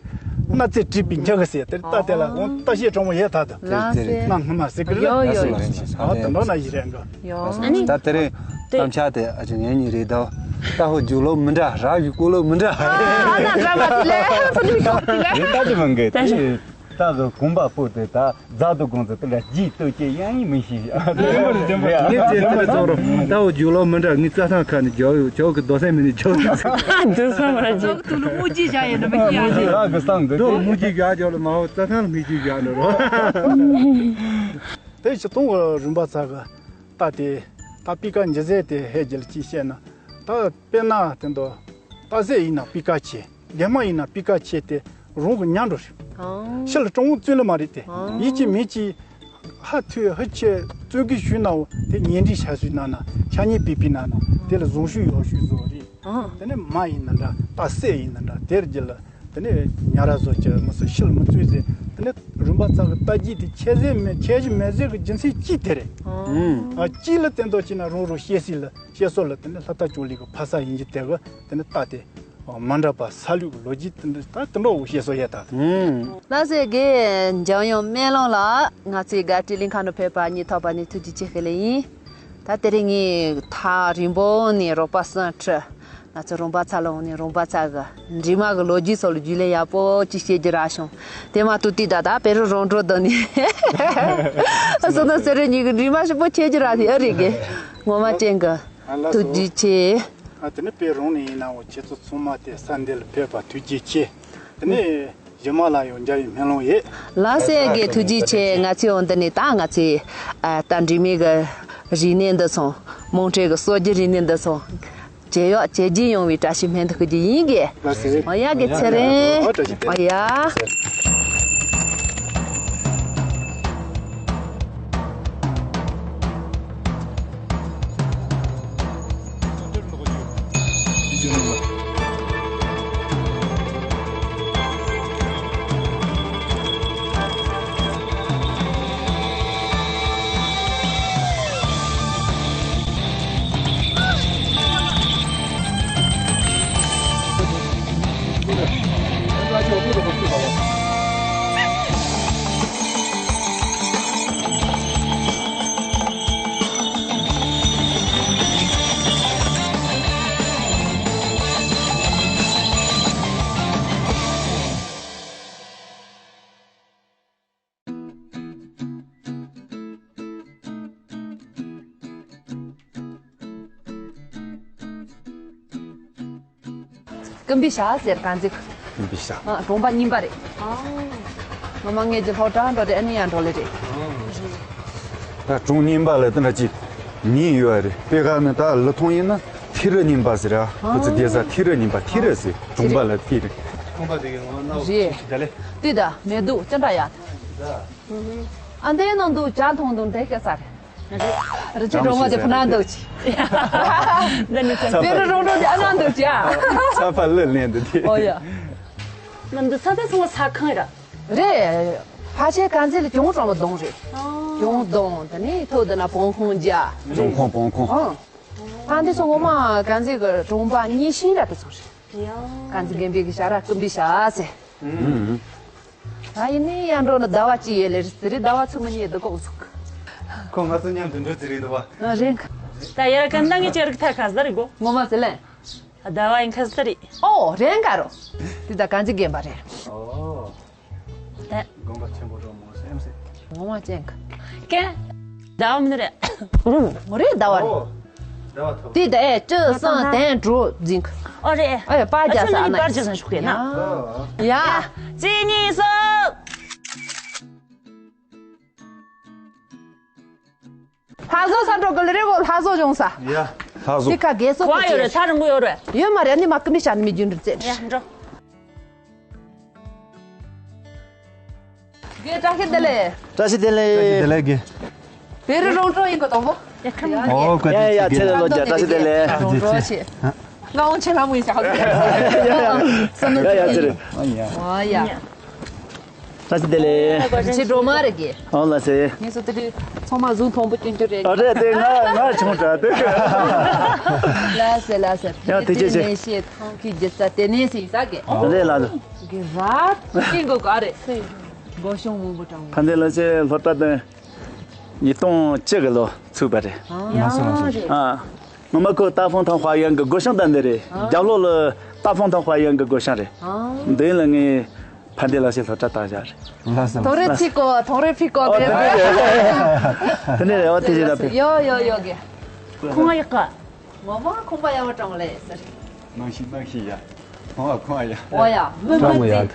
སྣ་རྩེ་བྲིས་པའི་ཉག་གི་ཟེ། དེ་ལྟ་དེ་ལ་འོང་ལྟ་བཤད་གྲོང་མོ་ཡས་ད་དུ། ལ་ཟེ། གནའ་སྔ་མ་ཟེ་གི་ཡོ་ཡོ་ཡོ། ཨ་དེ་འདྲ་ན་ཡི་རེད་འགྲོ། ཡོ། ཨ་ནི། ད་དེ་རིང་གཏམ་འཆལ་དེ་ཨ་ཅེ་ངེད་གཉིས་རེད་དོ། ལྟ་ཕོ་རྒྱུག་ལོ་མི་འདྲ་ར་ཡུ་ཀོ་ལོ་མི་འདྲ། ཨ་ན་འདྲ་མ་དེ་ལས་ཕ་ནུ་ཤོག་དེ་ལས། རེད་ད་དེ་མང་གི་དེ་ད་གི་གོམ་པ་སྤོ་དེ་ད་བཟའ་དུ་གོང་ཚོ་དེ་ལ་རྗེས་ལྟོས་ཀྱི་ཡང་ཡིན་མི་ཤེས་ཨ་དེ་མོ་རེད་དེ་མོ་རེད། ངས་ཚེ་རིང་པའི་ཚོགས་རོ་ལྟ་བུ་རྒྱུག་ལོ་མི་འདྲ། ངས་རྩྭ་ཐང་ཁ་ནས་རྒྱག་ཡོད་ཇོག་གི་རྡོ་སེམས་མི་ནས་རྒྱག་ཡོད། རྡོ་སེམས་མི་ནས་རྒྱག་ཡོད། དུ་ལུ་མུ་ཇི་བཞག་ཡོད་ནི་མི་ཤེས་ཨ་ནི་ར་གི་སང་དེ་དུ་མུ་ཇི་བཞག་རྒྱག་ལ་མ་འོ་རྩྭ་ཐང་ལ་མི་ཇི་བཞག་ནི་རོ། དེ་ཕྱི་གཏོང་གི་རིམ་པ་ཚ་གི་ད་དེ་ད་པི་ཀ་འཇི་ཟེ་དེ་ཧེ་རྒྱལ་ཅི་བཤད་ན་ད་དཔེར་ན་དེ་འདོ་ད་ཟེ་ཡིན་ན་པི་ཀ་ཆེ། རྒྱ་མ་ཡིན་ན་པི་ཀ་ཆེ་དེ་རང་གི་ཉམས་འགྲོ་ཞིག་ཨང་། ཕྱི་ལ་ཀྲུང་བཙུན་ལ་མ་རེད་དེ། ཨང་། ཡིད་ཀྱི་མིད་ཀྱི་ ཧ་ཐོས་ཧི་ཆེ་བཙོན་གི་ཞུས་ན་འོ་དེ་ཉེ་འདྲིས་ཤ་ཞུས་ན་ན་ཤ་ཉེ་པི་པི་ན་ན་དེ་ལ་བཟུང་ཞུས་ཡོག་ཞུས་བཟོ་རེད། དེ་ནས་མ་ཡིན་ན་འདྲ་ད་སྲས་ཡིན་ན་འདྲ་དེར་རྒྱུ་ལ་དེ་ནས་ཉ་ར་བཟོ་ཅི་མི་སྲིད་ཤིལ་མི་བཙུད་ཟེར། དེ་ནས་རིམ་པ་ཚག་གི་ལྟ་རྒྱུ་དེ་ཁྱད་ཟེར་མེད་ཁྱད་གཞི་མེད་ཟེར་གི་རྒྱུ་མཚན་གཅིག་དེ་རེད། ཨ་གཅིག་ལ་བརྟེན་དོ་ཅི་ན་རང་རང་བཤད་སྲིད་ལ་བཤད་སྲོལ་ལ་དེ་ནས་ལྷ་རྟ་ཅོ་ལི་གི་ཕ་ས་ཡིན་གྱི་དེ་གི་དེ་ནས་ལྟ་དེ། མ་འདྲ་བ་ས་ལུགས་ལོ་རྒྱུས་དེ་འདྲ་ད་དེ་འདྲ་བོ་བཤད་སྲོལ་ཡོད་ད། ལགས་སེ་རྒན་འཇམ་དབྱངས་སྨོན་ལམ་ལགས། ང་ཚོའི་དགའ་སྤྲོའི་གླིང་ཁ་ནང་ཕེབས་པ་སྙིང་ཐག་པ་ནས་ཐུགས་རྗེ་ཆེ་ཞུ་ལེ་ཡིན། ད་དེ་རིང་ངས་ཐག་རིང་པོ་ནས་རོགས་པ་གསུམ་ཁྲིད། ང་ཚོ་རོང་པ་ཚ་ལ་འོང་ནས་རོང་པ་ཚ་གི་འབྲི་མ་གི་ལོ་རྒྱུས་སོགས་ལ་རྒྱུས་ལོན་ཡག་པོ་ཅིག་བཤད་རྒྱུ་རག་བྱུང་། དེ་མ་གཏོགས་དུས་ད་ད་བེ་རི་རོང་འབྲོག་དུ་ནས་སོ་ན་སེ་རི་གཉིས་ཀྱི་འབྲི་མ་ཞིབ་པོ་ཁྱེད་ཀྱི་རག་ནས་ཨ་རེད་རྒན། ངོ་མ་ཅན་གི་ཐུགས་རྗེ་ཆེ། ཨ་དེ་ནས་བེ་རི་རོང་ནས་ཡིན་ནའང་ཁྱེད་ཚོ་ཚང་མ་དེ་ས་འདི་ལ་ཕེབས་པ་ཐུགས་རྗེ་ཆེ། དེ་ནས་གཞི་མ་ལ་ཡང་འཇམ་དབྱངས་སྨོན་ལམ་ཡོད། ལགས་སེ་རྒན་ཐུགས་རྗེ་ཆེ། ང་ཚོའི་འོང་འདི་ནས་ད་ང་ཚོའི་ཨ་རྟ་འབྲི་མའི་གི་རིག་གནས་འདི་ཚང་མོང་ཁྲེ་གི་སྲོལ་རྒྱུན་རིག་གནས་འདི་ཚང་ཇེ་ཡག་ཇེ་རྒྱས་ཡོང་བའི་བཀྲ་ཤིས་སྨོན་འདུན་ཞུ་རྒྱུ་ཡིན་གི། ལགས་སེ། འོ་ཡ་གི་ཚེ་རིང་། འོ་བཀྲ་ཤིས་བདེ་ལེགས། འོ་ཡ། ཀུམ་བི་ཤ་ཟེར་གང་ཟིག་ཀུམ་བི་ཤ། ཨ་གྲོང་པ་རྙིང་པ་རེད། ཨ་ངོ་མ་ངེད་ཀྱི་སློབ་གྲྭ་འགྲོ་དེ་ཨ་ནི་ཡང་འགྲོ་ལེ་རེད། ད་གྲོང་རྙིང་པ་ལ་དེ་འདྲ་ཅིག་ཉིན་ཡོད་རེད། དཔེ་ཁ་ནི་ད་ལི་ཐོང་ཡིན་ན་ཐི་རི་རྙིང་པ་ཟེར་ཨ། ཁོ་ཚོ་བསྡད་ས་ཐི་རི་རྙིང་པ་ཐི་རི་ཟེར། གྲོང་པ་ལ་ཐི་རི། ཁོང་པ་དེ་གའི་ངོ་ན་རེད། ཞིག་ད་ལེ། དེ་ད་མེ་དུག་ཅི་འདྲ་ཡ། ཨ་འདའི་ནང་དུ་ཇ་འཐུང་དུ་འདེགས་ཀྱི་ས་རེད། རི་ཆུ་གྲོང་པ་དེ་ཕུ་ན་འདུག་ཅི། འདི་ནི་ཚ་བེ་རི་རོང་འགྲོ་དེ་ཨ་ན་འདུག་ཅི་ཨ། ཚ་བ་ལི་ལེན་འདུག་དེ། ཨོ་ཡ། ནམ་དུ་ས་དེ་སོང་ས་ཁང་ར། རེད། ཕ་ཆེ་གང་ཟེར་ལ་གྱོང་གྲོང་པ་གདོང་རེད། གྱོང་གདོང་དེ་ནི་ཐོག་དེ་ན་བོང་ཁོང་རྒྱ། བོང་ཁོང་བོང་ཁོང་། ཨང་། ཨ་འདི་སོང་ངོ་མ་གང་ཟེར་གི་གྲོང་པ་གཉིས་ཤིང་ར་དེ་སོང་རེད། གང་ཟེར་དགེ་འབེ་གི་ཤ་ར་ཀུམ་བི་ཤ་ཟེར། ཨ་ཡིན་ནི་ཡར་འགྲོ་ན་ཟླ་བ་གཅིག་ཡོད་ལེ་རེད་ཟེར་རེད། ཟླ་བ་ཚུགས་མི་ཉེས་འདུག་ཨོ་ཟུག་ཁོ་ང་ཚོ་མཉམ་དུ་འགྲོ་ཟེར་རེད་འདུག་བ། ཨ་རེད། ད་ཡར་གན་ད་ངས་ཅེར་ཐ་ཁ་ཟ་རེད་གོ། ངོ་མ་ཟེར་ལེ། ཟླ་བ་ཡིན་ཁ་ཟ་རེད། ཨོ་རེད་ག་རོ། དེ་ད་གང་ཅི་རྒན་པ་རེད། ཨོ། ད། དགོངས་པ་ཆེན་པོ་རོ་མོ་སེམས་སེ། ངོ་མ་ཅན་ག་ཀན། ཟླ་བ་མི་རེད། ངོ་རེད་ཟླ་བ་རེད། ཨོ། ཟླ་བ་ཐོབ། དེ་ད་ཨེ་བཅུ་གསུམ་དན་དྲུག་འཛིན་ག་ཨོ་རེད། ཨེ་པར་རྒྱག་ས་ཨ་ན་པར་རྒྱག་ས་ཞུགས་ཡ་ན། ཡ། གཅིག་གཉིས་གསུམ། ལྷ་བཟོ་ས་འགྲོ་གི་ལ་རེ་གོ་ལྷ་བཟོ་སྦྱོང་ས། ཡ། ལྷ་བཟོ། དེ་ཁ་རྒས་སོ་གོ་ཡོད་རེད། ས་རིང་པོ་ཡོད་རེད། ཡོད་མ་རེད། ནི་མ་ཀི་མི་ཤ་ནི་མི་རྒྱུན་འགྲུབ་ཙེ། ཡ་འགྲོ། རྒན་བཀྲ་ཤིས་བདེ་ལེགས། བཀྲ་ཤིས་བདེ་ལེགས། བཀྲ་ཤིས་བདེ་ལེགས་རྒན། བེ་རི་རོང་འབྲོག་ཡིན་གོ་དང་པོ། ཡ་ཁམ། ཨོ་བཀའ་དྲིན་ཡ་ཡ་ཆེ། ཆེ་ལ་ལོ་བརྒྱ་བཀྲ་ཤིས་བདེ་ལེགས། རོང་འབྲོག་ཆེ། ང་འོང་ཆེ་ལ་མོ་ཡིན་ཤག་ཡ་ཡ་ཆེ་རེད། ཨོ་ཡ། ཨོ་ཡ། བཀྲ་ཤིས་བདེ་ལེགས། ཆེ་འགྲོ་མ་རེད་གི། ཨོ་ལ་སེ། ངས་སོ་དེ་དུས་ཚང་མ་གཟུགས་མཐོན་པོ་ཅུང་ཅུང་རེད། ཨ་རེད་དེ་ང་ང་ཆུང་དྲགས་དེ། ལ་སེ་ལ་སེ། ཡང་དེ་ཅི་ཆེ། ནས་ཤེས་ཐང་གི་རྒྱུ་རྩ་དེ་ནས་སེ་ཡིན་ས་གི། རེད་ལ་ལ། གི་ར་ཅིང་གོ་ག་རེད། སྒོ་ཤོང་མང་པོ་དྲངས། ཕན་བདེ་ལ་ཆེ་སློབ་གྲྭ་དེ་ཉིས་སྟོང་གཅིག་གི་ལོ་ཚུགས་པ་རེད། ཡང་རེད། ཨ། ངོ་མ་ཁོ་ཏཱ་ཧྥང་ཐང་ཧྭ་ཡན་གི་སྒོ་ཤང་ད་འདི་རེད། རྒྱབ་ལོགས་ལ་ཏཱ་ཧྥང་ཐང་ཧྭ་ཡན་གི་སྒོ་ཤང་རེད། འདི་ལ་ངས་ཕན་བདེ་ལགས་ཞེས་སློབ་གྲྭ་བཏང་བཞག་རེད། ལགས་སོ། ཐོ་རེ་ཕི་ཀོ་ཐོ་རེ་ཕི་ཀོ། ཨོ་དེ་དེ་རེད། དེ་ནས་རེད་བ་དེ་བཞིན་ལ་ཕེབས། ཡོ་ཡོ་ཡོ་གེ། ཁོང་ཡག་ག་ངོ་མ་ཁོང་པ་ཡག་པ་དྲང་ལེ་ཟེར། ནང་ཤི་ནང་ཤི་ཡ། ཁོང་བ་ཁོང་བ་ཡ། ཨོ་ཡ་མི་མི་ཡ་ཟེར།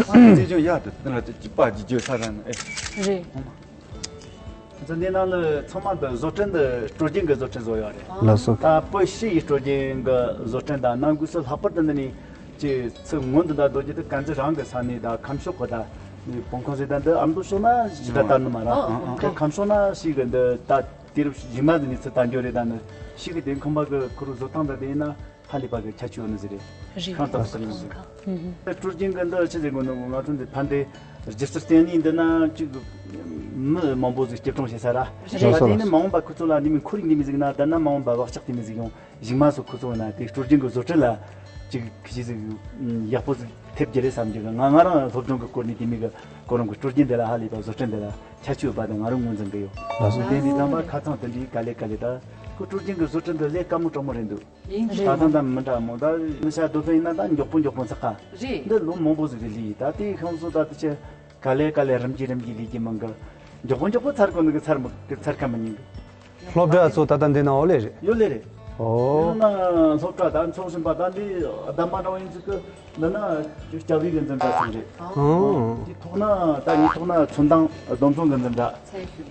ཨ་ཅེ་ཅོ་ཡ་དེ་དེ་ལ་ཅི་པ་ཅི་ཅོ་ས་ར་ན་ཨེ། རེད། ང་ཚོ་འདི་ནང་ལ་ཚང་མ་འདི་བཟོ་སྐྲུན་འདི་སྲོལ་རྒྱུན་གྱི་བཟོ་སྐྲུན་བཟོ་ཡོད་རེད། ལགས་སོ། ད་བོད་ཕྱི་ཡི་སྲོལ་རྒྱུན་གྱི་བཟོ་སྐྲུན་དང་ནང་སྒོས་སུ་ལྷག་པར་དུ་འདི་ནི་ཅིག་ཚིག་ངོ་འདི་འདྲ་རྡོ་རྗེ་དེ་གན་ཛི་རང་གི་ས་གནས་དང་ཁམས་ཕྱོགས་ཁོ་ད་ ནི་བོང་ཁང་རེད་ད། འདི་ཨ་མདོ་ཕྱོགས་ན་ཞིག་ད་ལྟ་ནི་མ་ར། ཨ་ཨ་ཁམས་ཕྱོགས་ན་ཞིག་གི་འདི་ད་དུས་རབས་ཞིག་མ་འདི་ནས་ཚུར་ད་འགྱོ་རེད། ད་ནི་ཞིག་གི་དེ་ཁང་པ་གི་ཁུ་རུ་བཟོ་སྟངས་ད་དེ་ཡིན་ན་ཧ་ལས་པ་གི་ཁྱད་ཆོས་ནི་ཟིག་རེད། རེད། ཁང་བཏགས་ཟིག་རེད་ཟིག། སྤྲོ་སྐྱིད་གི་འདི་ཆི་ཟིག་གོ་ནི་ང་ཚོ་འདི་ཕན་བདེ་སྒྱུ་རྩལ་བསྟན་ནི་འདི་ན་ཅིག་མི་མང་པོ་ཟིག་སྐྱིད་གྲོང་བྱེད་ས་ར། རེད། ད་དེ་ནི་མ་འོངས་པ་ཁུ་ཚོ་ལ་འདི་མི་ཁོར་ཡུག་འདི་མི་ཟིག་ན་ད་ན་མ་འོངས་པ་བག་ཆགས་དེ་མི་ཟིག་ཡོང་། གཞུག་མ་སོགས་ཁོ་ཚོ་ན་དེ་སྲོལ་རྒྱུན་གྱི་བཟོ་སྐྲུན་ལ་ཅིག་གཞི་ཟིག་ཡག་པོ་ཟིག་ཐེབས་རྒྱུ་རེད་བསམ་རྒྱུ་གི། ང་ང་རང་སློབ་སྦྱོང་གི་སྐོར་ནས་དེ་མིག་གི་གོ་རིམ་གྱི་སྲོལ་རྒྱུན་དེ་ལ་ཧ་ལས་པ་བཟོ་སྐྲུན་དེ་ལ་ཁྱད་ཆོས་ཡོད་པ་དེ་ང་རང་ངོས་འཛིན་གི་ཡོད། ལགས་སོ། དེ་འདི་ཚང་མ་ཁ་ཚང་དེ་འདྲའི་ག་ལེ་ག་ལེ་ད་ཁོ་སྲོལ་རྒྱུན་གྱི་བཟོ་སྐྲུན་དེ་ལས་དཀའ་མོ་དྲང་མོ་རེད་འདུག། ཡིན། ད་ཐང་ད་མི་འདྲ་མོ་ད་མི་ཤ་རྡོ་ཚོ་ཡིན་ན་ད་མགྱོགས་པོ་མགྱོགས་པོ་འཚག་ག། རེད། འདི་ལོ་མང་པོ་ཟིག་གི་ལས་ད་དེ་ཤོང་སོང་ད་དེ་ཆེ། ག་ལེ་ག་ལེ་རིམ་གྱིས་རིམ་གྱིས་ལས་ཀྱི་མང་གི། མགྱོགས་པོ་མགྱོགས་པོ་ཚར་གོ་ནི་གི་ཚར་མི་གི་ཚར་ཁ་མི་ཉན་གི། སློབ་གྲྭ་ཚོ་ད་ལྟ་འདི་ན་ཨོ་ལེ་རེད། ཡོད་ལེ་རེད། ཨོ། ཡང་ན་སློབ་གྲྭ་ད་ཚོགས་ཟིན་པ་ད་འདི་གདམས་པ་འདྲ་བ་ཡིན་ཚུལ་གི་འདི་ན་རྒྱ་བོད་གི་འཛིན་གྲྭ་ཚང་རེད། ཨོ། དེ་ཐོག་ན་ད་ངའི་ཐོག་ན་ཚོན་མདངས་སྡོམ་བཟང་གི་འཛིན་གྲྭ།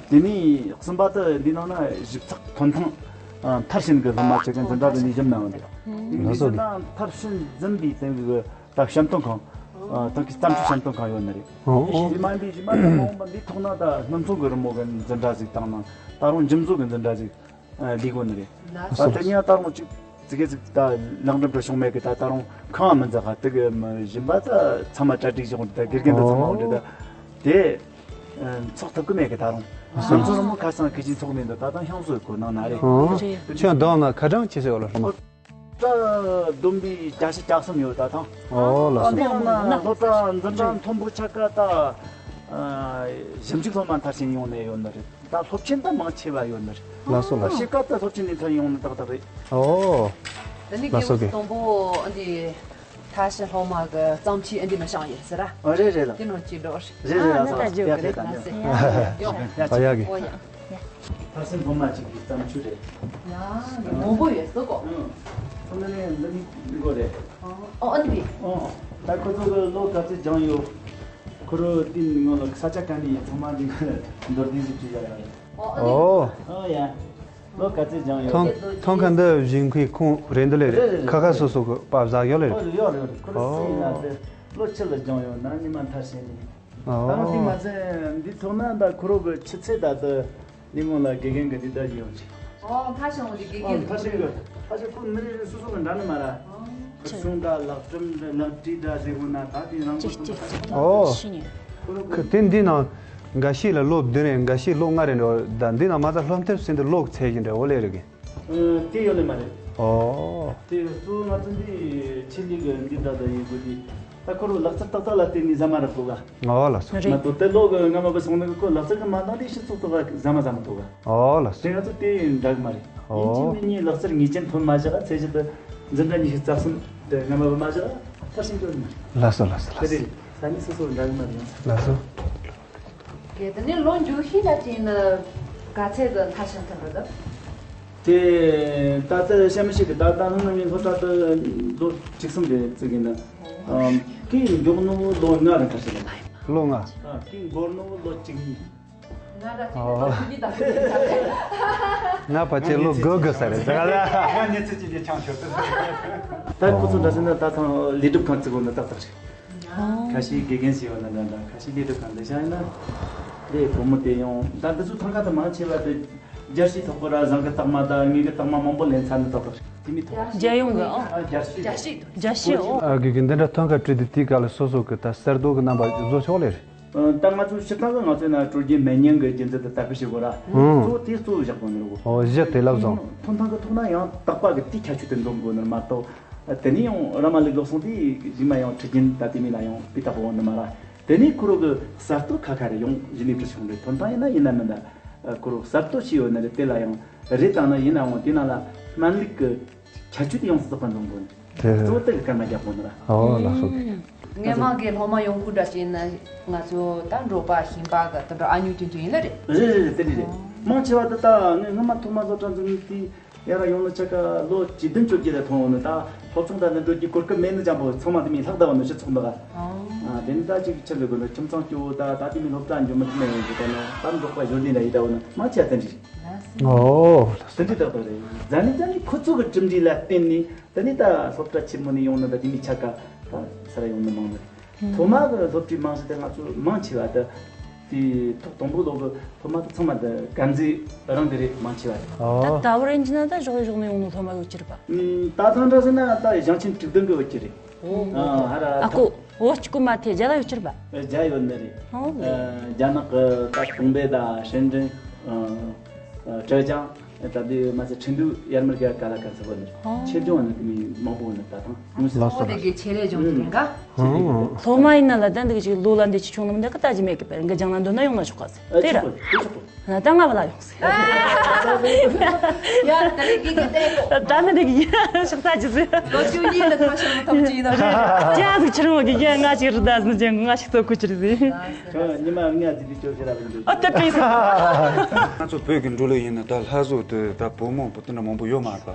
དེ་ནས་གསུམ་པ་དུ་འདི་ནང་ན་ཞིབ་ཚགས་ཐོན་ཐང་མཐར་ཕྱིན་གི་སློབ་མ་ཆེ་གི་འཛིན་གྲྭ་དེ་ནས་བཞིམ་ནའང་འདུག། དེ་ནས་བཞིན་ན་མཐར་ཕྱིན་འཛིན་པའི་སྟེང་གི་ད་བཤམས་སྟོན་ཁང་། ཨ། ཐང་གི་བརྩམས་ཆོས་བཤམས་སྟོན་ཁང་ཡོད་ནི་རེད། ཨོ། ཨོ། དེ་མ་འདི་གཞི་མ་ད་མ་འོངས་པ་འདི་ཐོག་ན་ད་སྣུམ་ཚོང་གི་རི་མོ་གི་འཛིན་གྲྭ་ཟིག་བཏང་ན་ད་རུང་འཇིམ་བཟོ་གི་འཛིན་གྲྭ་ཟིག་ཨ། ལས་དགོས་ནི་རེད། ད་དེ་ཉིད་ད་རུང་ཅིག་ཙི་གེ་ཟིག་ད་ལངས་འགྲམ་དུ་བྱུང་མེད་གི་ད་ད་རུང་ཁང་མི་འཛག་ག་དེ་གི་མི་གཞན་པ་ད་ཚང་མ་གྲ་སྒྲིག་བྱུང་ད་དགེ་རྒན་ད་ཚང་མ་འོང་འདྲི་ད་དེ་ཚོགས་ཐུབ་གི་མེད་གི་ད་རུང་སྣུམ་ཚོང་རི་མོ་ཁ་སང་གི་ཅིག་ཚོགས་མེད་འདུག། ད་ད་ཤང་བཟོ་གི་གོ་ནང་ན་རེད། ཨོ། ཁྱོད་འདང་ན་ཁ་གྲངས་ཅི་ཟེར་བ་ལ་རི་མོ། སློབ་གྲྭ་བསྡོམས་པས་བརྒྱ་ཆ་གྱ་གསུམ་ཡོད་ད་ཐང་། ཨོ་ལགས་སོ། འདི་ཡང་ན་སློབ་གྲྭ་འཛིན་གྲྭ་མཐོན་པོ་ཆ་ག་ད་ཨ་ཞིབ་འཇུག་སློབ་མ་མཐར་ཕྱིན་ཡོང་ནས་ཡོད་ནི་རེད། ད་སློབ་ཆེན་ད་མང་ཆེ་བ་ཡོད་ནི་རེད། ལགས་སོ་ལགས་སོ། ཕྱེད་ཀ་ད་སློབ་ཆེན་ནས་མཐར་ཡོང་ནི་ཏག་ཏག་རེད། ཨོ། ད་ནི་ལགས་སོ། དགེ་བ་དང་པོ་འདི་མཐར་ཕྱིན་སློབ་མ་གི་བརྩམས་ཆོས་འདི་མི་བྱང་ཡིན་ཟེར་ར། ཨ་རེད་རེད་ལ། དེ་ནང་ཅི་འགྲོ་རེད། རེད་རེད་ལགས་སོ། ཡ་ཡ་གི། ཨོ་ཡ། ད་སེམས་ཕོ་མ་གཅིག་གི་བརྩམས་ཆོས་རེད། ཡ། མང་པོ་ཡོད་སོ་གོ། ཨང་། ཁོ་ན་ནས་འདི་ནི་འགོ་རེད། ཨོ་ཨོ་འདི། ཨོ། ད་ཁོ་ཚོ་གི་ལོ་ག་ཚོད་སྦྱངས་ཡོད། ཁོ་རོ་དེའི་ངོ་ལ་ས་ཆ་ག་ནས་ཡིན་ཚང་མ་འདི་མདོར་བསྡུས་ཞིག་བྲིས་ཡ་ཡོད་རེད། ཨོ་ཨོ་འདི། ཨོ་ཡ། ལོ་ག་ཚོད་སྦྱངས་ཡོད། ཐང་ཐང་ཁ་འདི་བཞིན་ཁོའི་ཁོང་རེད་འདི་ལས་རེད། རེད་རེད་ཁ་ཁ་སོ་སོ་གི་པ་བཟའ་ཡོད་ལས་རེད། ཨོ་ཡོད་རེད་ཡོད་རེད། ཁོ་རོ་སུ་ཡིན་ན་དེ་ལོ་ཆི་ལ་སྦྱངས་ཡོད་ན་ཉི་མ་མཐར་ཕྱིན་ནས། ད་ང་དེ་མ་ཟད་འདི་ཐོག་ན་ད་ཁོ་རོ་གི་ཆུ་ཚད་ད་དུ་ལས་ཁུངས་ལ་དགེ་རྒན་གི་འདི་ལྟར་ཡོང་ཆེ། ཨོ་མཐའ་བྱང་བ་དེ་དགེ་རྒན་མཐའ་བྱང་གི་མཐའ་བྱང་ཁོ་མི་རེ་རེ་སོ་སོ་གི་འདྲ་ནི་མ་ར། ཁུ་སྲུང་ད་ལག་ཁྲིམས་ལག་བྲིས་ད་ཟེར་བོ་ན་ད་དེ་རང་གི་སོ་སོ་ཨོ། ཁོ་རོ་གི་དེ་འདི་ནང་འགའ་ཤས་ལ་ལོ་བདུན་རེ་འགའ་ཤས་ལོ་ལྔ་རེ་འགྲོ་ད་འདི་ནང་མ་ད་སློབ་དེབ་ཟིན་ཏེ་ལོག་ཚད་ཀྱི་འདྲ་བོ་ལས་རེད་གི། ཨ། དེ་ཡོད་ལེ་མ་རེད། ཨོ། དེ་གཙོ་བོ་ང་ཚོ་འདི་ཆེད་ལས་ཀྱི་འདི་ད་ལྟ་ཡིན་དགོས་དེ། ད་ཁོ་རོ་ལག་རྩལ་ཏག་ཏག་ལ་བརྟེན་ནས་ཟ་མ་རག་གོ་ག། ཨོ་ལགས་སོ། རེད། མ་གཏོགས་དེ་ལོ་གི་སྔ་མ་བུ་སོང་ནི་གི་ཁོ་ལག་རྩལ་གི་མ་འདང་དེ་སྤྱི་ཚོགས་ཐོག་ག་ཟ་མ་ཟ་མ་ཐུབ་ག། ཨོ་ལགས་སོ། དེ་ང་ཚོ་དེ་འདྲ་གི་མ་རེད། ཨོ། ཡིན་གཅིག་མིན་གཉིས་ལག་རྩལ་ངེས་ཅན་ཐོན་མ་བཞག་ཚད་གཞི་དུ་འཛིན་གྲྭ་ཉི་ཤུ་རྩ་གསུམ་དེ་སྔ་མ་བུ་མ་བཞག་མཐར་ཕྱིན་འགྲོ་ནི་མ་རེད། ལགས་སོ་ལགས་སོ་ལགས་སོ། དེ་རེད། ས་གནས་སོ་སོ་འདྲ་གི་མ་རེད། ལགས་སོ། གལ་ཏེ་ནི་ལོ་མཇུག་ཤིང་ལ་བྱས་ན་ག་ཚད་དུ་མཐར་ཕྱིན་ཐུབ་རེད། དེ་ད་ལྟ་བཤད་མི་ཤེས་གི། ད་ལྟ་སྔོན་མའི་སློབ་གྲྭ་དུ་ལོ་བཅུ་གསུམ་རེ་བརྩི་གི་ན། ཨམ། ཀི་མགྱོགས་ནོ་ལོ་ལྔ་རེ་མཐར་ཕྱིན་རེད། ལོ་ལྔ། ཨ། ཀི་འགོར་ནོ་ལོ་བཅུ་གཉིས། ང་ར་ཅིག་ཨོ། ལོ་བཅུ་གཉིས་དང་ང་ཕལ་ཆེར་ལོ་དགུ་དགུ་ས་རེད་ཟེར་ག་ལ། ང་ཉི་ཚེ་གཅིག་གི་ཆང་ཤོར་ཏེ། ད་ཁོ་ཚོ་འདྲ་ཟེར་ན་ད་ཐང་ལས་སྒྲུབ་ཁང་བརྩི་དགོས་ན་ཏག་ཏག་རེད། ཁ་ཤས་དགེ་རྒན་ཞིག་ཡོད་ན་འདྲ་འདྲ། ཁ་ཤས་ལས་སྒྲུབ་ཁང་འདི་བཞག་ཡིན་ན། ལས་བུ་མོ་དེ་ཡོང་ད་འདི་ཚོ་ཐང་ཀ་དུ་མང་ཆེ་བ་དེ་རྒྱལ་སྤྱིའི་ཐོག་གི་ར་བཟང་གི་རྟགས་མ་དང་ངེད་ཀྱི་རྟགས་མ་མང་པོ་ལེན་ཚར་ནི་ཏག་ཏག་རེད། དེ་མི་ཐོག་རྒྱལ་ཡོངས་ཀྱི་ཨང་། ཨ། རྒྱལ་སྤྱི་རྒྱལ་སྤྱི་རྒྱལ་སྤྱི་ཨོ། ཨ་གི་གི་འདི་འདྲ་ཐང་ཀ་བྲིས་ཏེ་དེའི་སྐབས་ལ་སོ་སོ་གི་ད་གསར་གཏོད་ཀྱི་རྣམ་པ་བཟོ་ཆོག་ལེ་རེད། ད་ང་ཚོ་སྤྱིར་བཏང་གི་ང་ཚོའི་ནང་སྲོལ་རྒྱུན་སྨན་གཉན་གྱི་རྒྱུན་འཛིན་དུ་དར་སྤེལ་བྱེད་དགོས་ར། ཨང་། གཙོ་བོ་དེ་གཙོ་བོ་བཞག་དགོས་ནི་རེད་གོ། ཨོ་གཞི་དེ་ལབ་བཟང་། ཐོན་ཐང་གི་ཐོག་ན་ཡང་དག་པ་གི་དེའི་ཁྱད་ཆོས་དེ་འདོན་དགོས་ནི་མ་གཏོགས། དེ་ནས་ཡང་ར་མ་ལུག་ལོག་སོང་དུས་རྗེས་མ་ཡང་ཁྲི་རྒྱུན་ད་དེ་མིན་ལ་ཡང་སྤུས་དག་པོ་འོང་ནི་མ་ར། དེ་ནས་ཁོ་རོ་གི་གསར་གཏོད་ཁ་ཁ་རེ་ཡོང་གཞི་ནས་བྲི་ཆོག་འདྲེ་ཐོན་ཐང་ཡིན་ན་ཡིན་ན་མིན་ད། ཁོ་རོ་གསར་གཏོད་བྱས་ཡོད་ན་རེད། དེ་ལ་ཡང་རེད་བཏང་ན་ཡིན་ནའང་དེ་ནང་ལ་སྨན་ལུག་གི་ཁྱད་ཆོས་དེ་ཡོངས་སུ་རྫོགས་པ་འཛོམས་དགོས་ནི། དེ་གཙོ་བོ་དེ་གི་སྐར་མ་རྒྱག་དགོས་ནི་ར། ཨོ་ལགས་སོ། སྔས་མ་གི་སློབ་མ་ཡོང་ཁུལ་འདྲ་བྱས་ན་ང་ཚོ་ད་འབྲོག་པ་ཞིང་པ་གི་དེ་འདྲ་ཨ་ཉུ་ཏིང་ཏིང་ཡིན་ན་རེད། རེད་རེད་རེད། དེ་འདྲ་རེད། མང་ཆེ་བ་དེ་ད་ངས་སྔོན་མ་ཐོག་མ་བཟོ་གྲྭ་འཛུགས་ནས་དེ་ཡ་ར་ཡོང་ལ་ཆ་ག་ལོ་བཅུ་བདུན་བཅོ་བརྒྱད་ལ་ཐོན་འོང་ནི། ད་སློབ་སྦྱོང་ད་ནི་འགྲོ་རྒྱུ་གོ་སྐབས་མེད་ནི་ཅང་པོ་ཚང་མ་དེ་མིན་ལྷག་ད་བ་ནི་སྤྱི་ཚོགས་འདི་ག་ཨ་དེ་ནི་ད་ཅིག་ཆི་ལ་དགོས་ནི་ཁྱིམ་ཚང་སྐྱོ་བོ་ད་ད་དེ་མིན་སློབ་གྲྭ་འགྱོ་མི་ཐུབ་ནི་ཡོང་གི། ད་ནི་ད་འབྲོག་པ་གཞོན་ལས་ལ་ཡི་ད་བ་ནི་མང་ཆེ་བ་དེ་འདྲ་རེད། ཨོ། དེ་འདྲའི་ཏག་ཏག་རེད། ཛ་ནི་ཛ་ནི་ཁོ་ཚོ་གི་གྲུབ་འབྲས་ལ་བརྟེན་ནས་དེ་ནི་ད་སློབ་གྲྭ་ཆེན་མོ་ནས་ཡོང་ནི་ད་དེ་མི་ཆ་ག་ད་ས་ར་ཡོང་ནི་མང་ནི་རེད། སློབ་མ་གི་སློབ་གྲྭའི་རྨང་གཞི་དེ་ང་ཚོ་མང་ཆེ་བ་དེ། དེའི་ཐོག་དང་པོ་ལོག་གི་སློབ་མ་དེ་ཚང་མ་དེ་དཀར་མཛེས་རང་དེ་རེད། མང་ཆེ་བ་རེད། ད་ཨོ། ད་བར་ཡིན་གྱི་ན་ད་ཕྱོགས་ཕྱོགས་ནས་ཡོང་ནོ་སློབ་མ་ཡོད་ཀྱི་རེད་པ། ཨུམ། ད་ཐང་འདྲ་ཟེར་ན་ད་ཞིང་ཆེན་དྲུག་བདུན་གི་ཡོད་ཀྱི་རེད། ཨོ། ཨ་ཧ་ར་ཨ་ཐང་ཀོ། འོ་གཅིག་པོ་མ་ཐེ་རྒྱ་ལ་ཡོད་ཀྱི་རེད་པ། རྒྱ་ཡོད་ནི་རེད། ཨོ། ཨ་རྒྱ་ནག་གི་ད་ཀྲུང་པེ་དང་ཧྲེན་ཀྲེན། ཨ་ཨ་ཀྲེ་ཅང་། ད་དེ་མ་ཟད་ཁྲིན་ཏུའུ་ཡར་མར་ག་ག་ལ་ག་ཚོད་པོ་ནི། ཨོ། ཆེད་སྦྱོང་ནི་དེ་མི་མང་པོ་ནི་ད་ཐང་ཡོང་སྲིད། ལགས་སོ། ཨོ་དེ་གི་ཆེད་ལས་སྦྱོང་དེ་ག་སློབ་མ་ཡིན་ན་ལ་ད་འདི་གི་ཅིག་ལོ་ལ་འདི་ཅི་ཆུང་ནམ་འདི་གི་ལྟ་ཅི་མེད་གི་པ་འགི་ཅང་ལ་འདོན་ན་ཡོང་ན་ཆོག་ག་ཟེར། ཨ་དེ་ར། ཆོག་གི་ཆོག་གི། ད་ང་བ་ལ་ཡོང་ཟེར། ཡ་ད་རེ་གི་གི་དེ་གོ། ད་ནི་འདི་གི་ཡ་ཤག་ད་ཅི་ཟེར། ལོ་ཅུ་གཉིས་ལ་ཐོ་ཤོར་ཐམས་ཅད་ཡིན་ན་རེད། ཅག་ཟིག་ཕྱིར་འོང་གི་ཡ་ང་ཞིག་རི་ད་ཟིན་ཅན་ང་ཞིག་ཐོ་ཁུ་ཅི་རེད་ཟེར། ཁྱོད་ཉི་མ་ལྔ་དེ་དུས་སྐྱོ་ཤེས་ར་བ་འདུག་ཨ་ད་དྲིས་སོ། ང་ཚོ་བོད་ཀྱི་འགྲོ་ལུགས་ཡིན་ན་ད་ལྷ་བཟོ་དེ་ད་བུ་མོ་བུ་དེ་འདྲ་མང་པོ་ཡོད་མ་རེད་པ།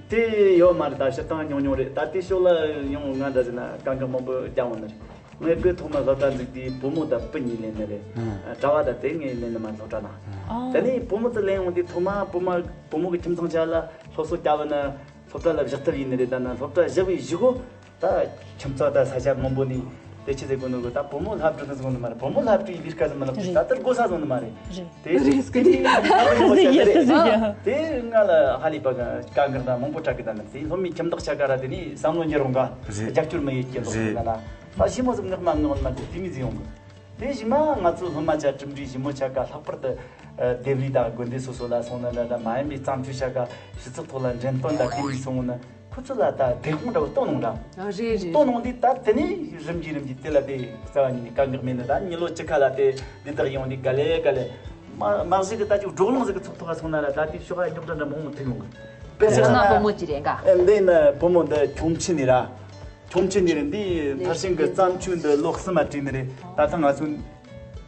དེ་ཡོད་མ་རེད། ད་སྤྱིར་བཏང་ཉུང་ཉུང་རེད། ད་དེ་ཕྱོགས་ལ་ཡང་ང་འདྲ་ཟེར་ན་དཀའ་ངལ་མང་པོ་རྒྱག་འོང་ནི་རེད། ངས་དཔེ་ཐོག་མར་སློབ་གྲྭ་འཛུགས་དུས་བུ་མོ་དང་བུ་གཉིས་ལེན་ནི་རེད། ཨ་གྲྭ་བ་དང་དེ་ངས་ལེན་ནི་མ་སློབ་གྲྭ་ནང་། ཨ་དེ་ནས་བུ་མོ་དེ་ལེན་འོང་དུས་ཐོག་མར་བུ་མོ་བུ་མོ་གི་ཁྱིམ་ཚང་ཆ་ལ་སློབ་གསོ་བསྐྱལ་བ་ནི་སློབ་གྲྭ་ལ་བཞག་ཐབས་ཡིན་ནི་རེད། ད་ནི་སློབ་གྲྭ་བཞག་པའི་གཞུག་གུ། ད་ཁྱིམ་ཚང་དང་ས་ཆ་མང་པོ་ནས་དེ་ཆི་ཟེར་གོ་ནོ་གི་ད་བུ་མོ་སློབ་གྲྭ་དུ་སོང་ནི་མ་རེད། བུ་མོ་སློབ་གྲྭའི་ལས་ཀ་ཟིན་མ་ལོག་ཅིག་རེད། ད་ལྟར་དགོས་ས་སོང་ནི་མ་རེད། རེད། དེ་རེད་སྐད་ཆ་ཡོད་ཟེར་ཡ། དེ་ང་ལ་ཧ་ལས་པ་གི་དཀའ་ངལ་ད་མང་པོ་འཕྲད་གི། ད་ནི་དེ་སློབ་མའི་ཁྱིམ་བདག་ཆ་ག་ར་དེ་ནས་བསམ་བློ་འགྱུར་རུང་ག་རེད། རྒྱབ་སྐྱོར་མི་ཡེད་ཀྱི་ལོག་རེད། ཟིན་ན་ན་ད་ཞི་མོ་ཟིག་ངག་མ་ངག་མ་དེ་དེ་མི་ཟིག་ཡོང་གི། དེ་བཞིན་མ་ང་ཚོ་སློབ་མ་ཆ་གྲུབ་འབྲས་ཞི་མོ་ཆ་ག་ལྷག་པར་དུ་ལྡེབས་རིས་དང་དགོན་སྡེ་སོ་སོ་ལ་སོང་ན་འདྲ་འདྲ་མ་ཡིན་པའི་བརྩམས་ཆོས་ཆ་ག་སྤྱི་ཚོགས་ཐོག་ལ་འགྲེམས་སྟོན་དང་དེ་མི་སོང་ན། ཁོ་ཚོ་ལ་ད་དེ་དགོང་འདྲ་བོ་སྟོན་གནང་ར། ཨ་རེད་རེད། སྟོན་གནང་དུས་ད་དེ་ནས་རིམ་གྱིས་རིམ་གྱིས་དེ་ལ་དེ་རྩ་བ་ཉིད་ནས་དཀའ་ངལ་མེད་ནི། ད་མྱི་ལོ་བཅུ་ཁ་ལ་དེ་འདི་དག་ཡོང་དུས་ག་ལེ་ག་ལེ། མ་མ་གཞི་གི་ད་ཅིག་བགྲོ་གླེང་ཟིག་གི་ཚོགས་ཐོག་ག་སོང་ན་ར། ད་དེ་ཕྱོགས་ག་རྙོག་དྲ་འདྲ་མང་མང་ཐུག་ཡོང་གི། དཔེ་ཆ་བཟང་ན་བུ་མོ་ཅི་རེད་འགའ། ཨེ་འདི་ནི་བུ་མོ་འདི་ཁྱུང་ཆེན་ནས་ར། ཁྱུང་ཆེན་ནས་ར། འདི་མཐར་ཕྱིན་གི་བརྩམས་ཆོས་འདི་ལོ་གསུམ་མ་བྲིས་ནི་རེད། ད་ཐེངས་ང་ཚོ་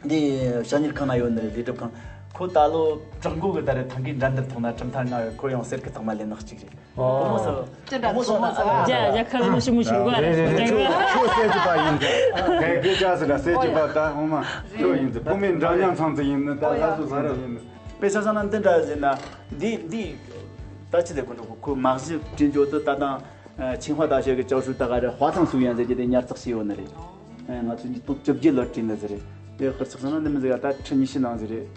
འདི་ཞ་ཉེར་ཁང་ན་ཡོད་ནི་རེད། ལས་སྒྲུབ་ཁང་། ཁོ་ད་ལོ་དྲུག་འགོ་གི་ད་རེད། ཐང་གའི་འགྲན་བསྡུར་ཐོག་ན་གྲུབ་མཐའ་ལྔ་ཡོད། ཁོ་ཡང་གསེར་གི་རྟགས་མ་ལེན་ནི་གཅིག་རེད། ཨོ། བུ་མོ་སོ། ཅི་འདྲ་བུ་མོ་སོ་ན། བུ་མོ་སོ་ན། རྒྱ་རྒྱ་ཁ་ལ་མི་ཤི་མི་ཤི་གོ། རེད་རེད་རེད། ཁྱོད་ཁྱོད་གསེར་གྱི་པ་ཡིན་ད། གལ་གལ་ཆགས་ཟེར་ན་གསེར་གྱི་པ་ད་ཧོ་མ་ཁྱོད་ཡིན་ད། བུ་མོའི་འདྲ་མཉམ་ཚང་ཚང་ཡིན་ནི་ད་ལྷ་སུ་ཟ་ར་ཡིན་ནི། དཔེ་ཆ་བཟང་ན་འདི་འདྲ་ཟེར་ན། འདི་འདི་ད་ཅི་ཟེར་གོ་འགྲོ་གོ། ཁོ་མ་གཞི་བྲིས་འཇོག་ཏུ་ད་དང་ཆིང་ཧྭ་大学གི教授ད་ག་རེ་华藏书院ཟེར་གྱི་དེ་ཉར་ཚགས་བྱས་ཡོད་ནི་རེད། ང་ཚོ་ཉིས་སྟོང་བཅོ་བརྒྱད་ལོར་བྲིས་ནི་ཟེར་རེད། དེ་ཧུར་ཚགས་བཟང་ན་འདི་མི་ཟེར་ག་ད་ཁྲི་ཉི་ཤུ་ནང་ཟེར་རེད།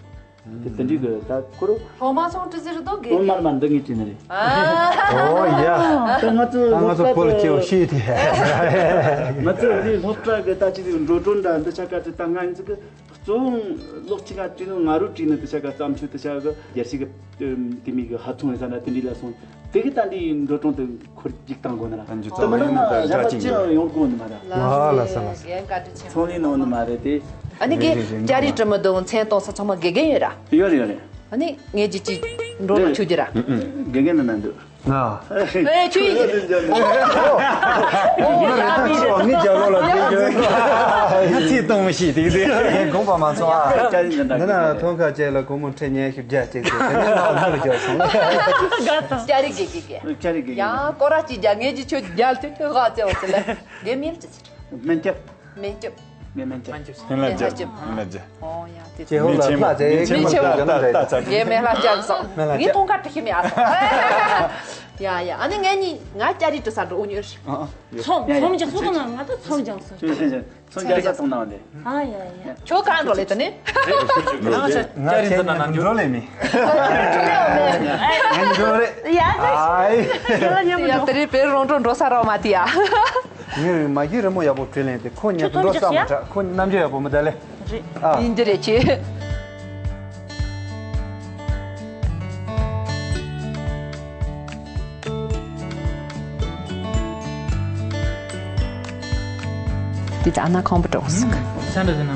དེ་དེ་འདྲའི་གི་ད་ཁོ་རུ། སློབ་མ་ཚོ་བྲིས་ཟེར་རེད་དོ་དགེ་རྒན། མར་མར་འདི་ངས་བྲིས་ནི་རེད། ཨོ་ཡ། ད་ང་ཚོ་ད་ང་ཚོ་སློབ་གྲྭ་བོད་ལ་སྐྱེ་བོ་ཤེས་དེ། ང་ཚོ་འདི་སློབ་གྲྭ་གི་ད་ཅི་འགྲོ་གྲོན་འདྲ་འདི་ཆ་ག་ཅི་ད་ང་ཚོ་གི་གཙོ་བོ་ལོག་ཅི་ག་བྲིས་ནི། ང་རུ་བྲིས་ནི་དེ་ཆ་ག་བརྩམས་ཆོས་དེ་ཆ་གི་རྒྱལ་སྤྱི་གི་དེ་མི་གི་ཧ་ཐུང་ཡིན་ས་འདྲ་དེ་འདྲའི་ལ་སོང་། དེ་གི་ད་འདི་འགྲོ་གྲོན་དེ་འཁོར་རྒྱུག་བཏང་དགོས་ནི་ར། ཨ་འཇུ་དེ་མི་ད་ན་ཡོད་ནི་ད་གཞན་པ་ཅི་ཡང་ཡོང་དགོས་ནི་མ་ར། ལ་ལ་ས་ལ་ས། རྒན་བཀའ་དྲིན་ཆེ། ཚོང་ལས་ནང་ནི་མ་རེད་དེ། ཨ་ནི་རེད་རེད་རེད། ཀྱ་རི་ཀྲི་མི་དང་མཚན་གཏོང་ས་ཚང་མ་དགེ་རྒན་ཡོད་ར། ཡོད་རེད་ཡོད་རེད། ཨ་ནི་ངས་ཀྱི་ཅི་འགྲོ་ལ་ཆུ་རྒྱུ་ར། དགེ་རྒན་ནི་ན་འདུག་ང་ཨེ་ཆུ་ཡི་ཅི། ངི་རེ་ཐག་ཆོད་ངི་རྒྱབ་ལོགས་ལ་བསྡད་རྒྱུ། ང་ཚིག་གཏོང་མི་ཤེས་དེ་དེ་ངས་དགོངས་པ་མ་ཚོམ་ཨ། ཀྱ་རི་འདི་འདྲ་འདི་ན་ཐོང་ཁ་ཅན་ལ་སྒོར་མོ་ཁྲི་ཉི་ཤུ་བརྒྱ་བཅུག་ཚེ་དེ་ནས་ལག་ནུར་རྒྱག་སོང་། ཀྱ་རི་དགེ་དགེ་དགེ། ཀྱ་རི་དགེ་དགེ། ཡང་སྐོར་ར་ཅིག་རྒྱག་ངས་ཀྱི་ཆུ་རྒྱལ་དུ་ཆུ་ཧ་ཅེ་འོ་ཚེ་ལ་དགེ་མིལ་ཅི་ཚེ། སྨན་སྐྱབས། སྨན་སྐྱབས། ངས་སྨན་སྐྱབས། སྨན་བླ་སྐྱབས། སྨན་བླ་སྐྱབས། ཨོ་ཡ་དེ། ཅེ་ཧོ་ལ་ལྷ་ཙེ་ངས་ཆེན་མོ་ལྟ་ལྟ་ལྟ་ལྟ་ངས་སྨན་བླ་སྐྱབས་སོང་། སྨན་བླ་ངས་སྐྱབས། ཐོང་ཁ་དྲི་ཤི་མེད་ཨ་སོང་། ཡ་ཡ། ཨ་ནི་ངས་ནི་ང་ཀྱ་རི་ཏུ་ས་འགྲོ་འུ་ཉོར། ཨ་ཨ། ཚོམ་ཚོམ་ཅིག་སུ་དང་ང་ད་ཚོམ་ཅང་སོ། ཚོམ་ཅང་ས་ཐོང་ནང་དེ། ཨ་ཡ་ཡ། ཁྱོད་གང་འགྲོ་ལེ་ད་ནི། ང་ཅ་རི་ད་ན་ན་འགྲོ་ལེ་མི། ང་འགྲོ་ལེ། ཡ་ད། ཨའི། ཡ་ད་རི་པེ་རོང་འགྲོ་འགྲོ་ས་རོ་མ་ཏི་ཡ། ངས་མ་གཞི་རི་མོ་ཡག་པོ་བྲིས་ལེན་ཏེ་ཁོ་ཉན་དུ་འགྲོ་ས་མ་ཁྲ། ཁོ་རྣམ་འགྱུར་ཡག་པོ་མི་ད་ལེ། རེད། ཨ། ཡིན་གྱི་རེད་ཁྱེད། དེ་ད་ཨ་ན་ཁང་པ་གྲོགས་སུ། ས་འདྲ་ཟེར་ན་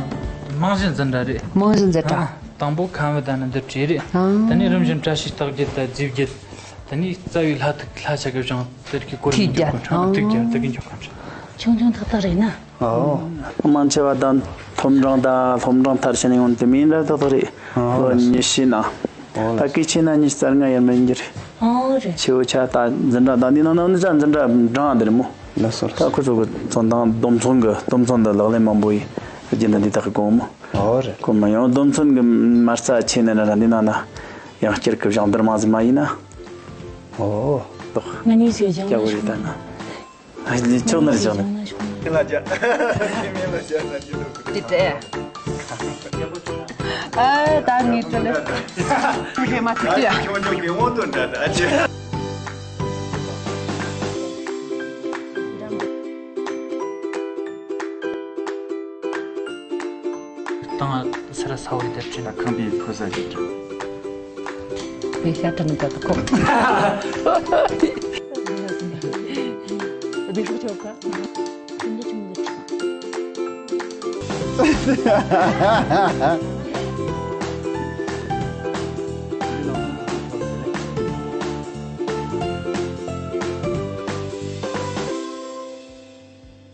རྨང་གཞི་འཛིན་གྲྭ་རེད། རྨང་གཞི་འཛིན་གྲྭ། ཨ། དང་པོ་ཁམས་བུ་ད་ནི་འདི་བྲིས་རེད། ཨ། ད་ནི་རིམ་བཞིན་བཀྲ་ཤིས་རྟགས་བརྒྱད་དང་རྫས་བརྒྱད། ད་ནི་རྩ་བའི་ལྷ་ཐིག་ལྷ་ཆ་གི་བཞེངས། དེར་གི་སྐོར་ཐིག་རྒྱབ་ཁོང་ཁྲ་ཐིག་རྒྱབ་དེ་གི་འཇོག་ཁོང་ཁྲ། ཆུང་ཆུང་ཐག་ཐག་རེད་ན། ཨོ། མང་ཆེ་བ་དང་སློབ་འབྲིང་དང་སློབ་འབྲིང་མཐར་ཕྱིན་ཡོང་དེ་མིན་ར་ཐག་ཐག་རེད། ཨོ། ལོ་ཉི་ཤུའི་ནང་། ཨོ། ད་གི་ཆེ་ན་ཉི་ཤུ་རྩ་ལྔ་ཡར་མར་ཡིན་གྱི་རེད། ཨོ་རེད། ཆེ་བོ་ཆ་ད་འཛིན་གྲྭ་དང་འདི་ནང་ན་འདི་ཆ་འཛིན་གྲྭ་འབྲིང་འདི་རེད་མོ། ལགས་སོ་ལགས་སོ། ད་ཁོ་ཚོ་གི་ཚོན་མདངས་སྡོམ་ཚོན་གི་སྡོམ་ཚོན་འདི་ལག་ལེན་མང་པོ་ཡིན་རྒྱུ་འདི་འདི་དག་གི་གོང་མོ། ཨོ་རེད། ཁོ་མ་ཡང་སྡོམ་ཚོན་གི་མ་རྩ་ཆེ་ནི་ར་འདི་ནང་ན་ཡང་བསྐྱར་གི་སྦྱང་བརྡར་མང་ཟིག་མ་ཡིན་ན། ཨོ། ཏོག་ང་གཉིས་ཀྱི་སྦྱང་སྐྱ་བོ་རེད་ད་ན། ཨ་ལི་ཆོག་ནར་བཞག་ན། ལ་རྒྱ། མི་ལ་རྒྱ་ན་ཅི་འདུག་དེ་འདྲས། ཨ་ད་ངས་དྲི་ལེ། དེ་མ་ཐུག་ཡ། ཁྱོད་ཚོ་གི་དབང་དུ་འདྲ་འདྲ་ཅི། དང་སེར་ས་བའི་དེར་ཕྱིན། ཁང་པའི་ཕོ་ས་ཞིག་བྲིས། བེ་ཤ་ཏྲ་ནི་ཏ་ཏ་ཁོ། བེ་ཤུ་ཆོ་ཁ། ཁྱིམ་དུ་ཆུང་དུ་ཁྲིད།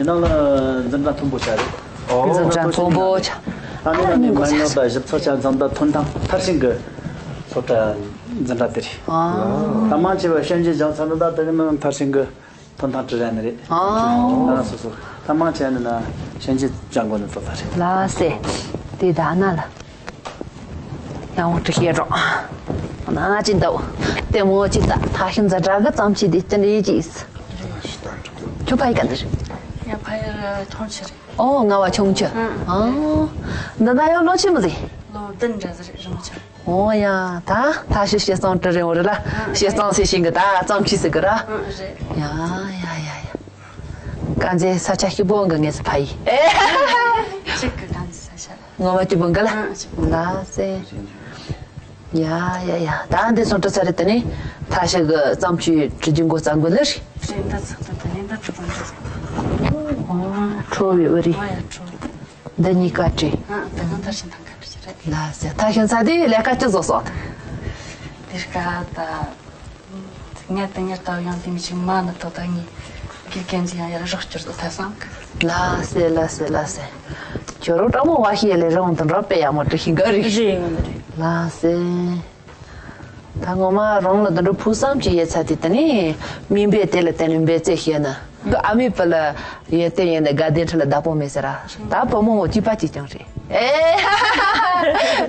ནང་ལ་འཛིན་གྲྭ་མཐོན་པོ་ཆགས་རེད། ཨོ། འཛིན་གྲྭ་མཐོན་པོ་ཆགས། ད་ནི་ནི་མ་ཉོ་ད་ཞིབ་ཚགས་ཆ་ཚང་ད་ཐོན་ཐང་མཐར་ཕྱིན་གི་སློབ་གྲྭ་འཛིན་གྲྭ་དེ་རེད། ཨ། ད་མང་ཆེ་བ་ཞན་ཅིན་སྦྱངས་ཚར་ན་ད་དེ་གི་ནང་མཐར་ཕྱིན་གི་ཐོན་ཐང་བྲི་རན་ནི་རེད། ཨ། ཨ་སོ་སོ། ད་མང་ཆེ་ནི་ན་ཞན་ཅིན་སྦྱང་དགོས་ནི་ཐོག་ད་རེད། ལ་སེ། དེ་ད་ན་ལ། ཡང་བྲི་ཤེས་རོགས། ན་ཅི་འདུག་ལྟད་མོ་ཅི་ད་ཐ་ཤི་འཛིན་གྲྭ་གི་རྩོམ་ཆོས་དེ་ཏི་འདྲ་ཡིན་ཅིས། ཁྱོད་ཕ་ཡི་ག་འདིར། ཡ་ཕ་ཡི་ཆུང་ཆུང་རེད། ཨོ་ང་བ་ཆུང་ཆུང་། ཨང་། འདི་ན་ཡང་ལོ་ཆེན་མོ་ཟིག་ལོ་བདུན་འདྲ་ཟིག་རེད་རིང་ཆུང་། ཨོ་ཡ་ད་ཐ་ཤི་བཤད་སྟངས་དྲི་རེད་འོ་རེད་ལ། བཤད་སྟངས་ཟེར་ཤིང་གི་ད་རྩོམ་ཆོས་ཟིག་གི་ར། ཨང་རེད། ཡ་ཡ་ཡ་ཡ། དཀར་མཛེས་ས་ཆ་སྐྱིད་པོ་འགའ་ངས་སུ་ཕ་ཡི། ཨེ། གཅིག་གི་དཀར་མཛེས་ས་ཆ་ལ། ངོ་མ་སྐྱིད་པོ་འགའ་ལ། ཨང་། ལ་སེ། ཡ་ཡ་ཡ་ད་འདི་སོང་དྲི་ཚར་རེད་དེ་ནི། ཐ་ཤི་གི་རྩོམ་ཆོས་བྲི་རྒྱུ་འགོ་བརྩམས་གི་ལེ་རེད། རེད་འདི་ཚགས་དང་དེ་ནས་འདི་བྲི་དང་འདི་ཚགས། ཨོ་ཁྲོ་བའི་བུ་རེད། ཨོ་ཡ་ཁྲོ། འདི་གཉིས་ཀ་བྲིས། ཨང་། དེ་གང་ལྟར་ཞིང་ཐང་ཁ་བྲིས་རེད། ལ་སེ་ཐ་ཤི་ས་དེ་ལས་ཀ་ཅི་བཟོ་སོང་། དེ་ཀ་ད། ངས་དེ་ཉེར་ལྟ་ཡང་དེ་མི་ཆུང་མ་ནི་ཐོག་ད་ངས་དགེ་རྒན་ཅི་ཡང་ཡར་རོགས་སྐྱོར་དུ་ཐལ་སོང་། ལ་སེ་ལ་སེ་ལ་སེ། ཁྱོད་རང་སྤྲང་མོ་བ་ཤི་ཡ་ལས་རང་དུ་འགྲོ་པས་ཡག་མོ་འབྲི་ཤེས་འགའ་རེད། རེད་ཡོང་གི་རེད། ལ་སེ། ད་ངོ་མ་རང་ལ་དུ་འགྲོ་ཕུགས་བསམ་གྱི་ཡས་ཚ་དེ་དེ་ནི་མིན་པས་དེ་ལ་བརྟེན་ནས་འབད་རྩོལ་བྱས་ན། ཨ་མའི་བུ་ལ་ཡོད་དེ་ཡིན་ནས་དགའ་ལྡན་ཁྲི་ལ་བདག་པོ་མེད་ཟེར་ར། ད་བུ་མོ་ངོ་སྐྱིད་པ་གཅིག་ཀྱང་རེད།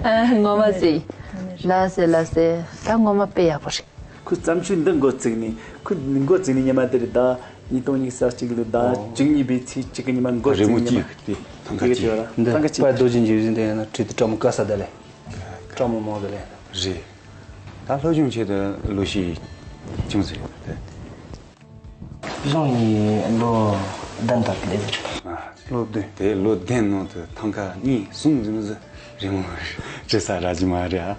ཨེ། ངོ་མ་སེ། ལ་སེ་ལ་སེ། ད་ངོ་མ་དཔེ་ཡག་པོ་རེད། ཁོས་བརྩམས་ཆོས་འདི་འགོ་བཙུགས་ནས་ཁོས་འགོ་བཙུགས་ནས་ཉི་མ་དེ་རེད་ད། ཉིས་སྟོང་ཉི་ཤུ་རྩ་གཅིག་ལོ་ད་ཨོ། བཅུ་གཉིས་པའི་ཚེས་གཅིག་གི་ཉི་མ་འགོ་རི་བཙུགས་མོ་ཉི་མ། གཅིག་དེ་ཐང་ཀ་དེ་གཅིག་གཅིག་ཡོད་ར། འདི་ཐང་ཀ་གཅིག་དཔལ་རྡོ་རྗེ་འཇིགས་བྱེད་འདི་ཡང་ན་བྲིས་ཏེ་སྤྲང་མོ་དཀའ་ས་ད་ལས། སྤྲང་མོ་མང་ད་ལས། རེད། ད་སློབ་སྦྱོང་ཆེད་དུ་ལོ་ཤས་ཅུང་ཟད་རེད། གཞུང་ཡིན་ལོ་བདུན་དང་ལས་ཟེར། ལོ་བདུན། དེ་ལོ་བདུན་ནང་དུ་ཐང་ཀ་གཉིས་གསུམ་ཙམ་ཟིག་རི་མོ་བྲིས་ས་རག་གི་མ་རེད་ཨ།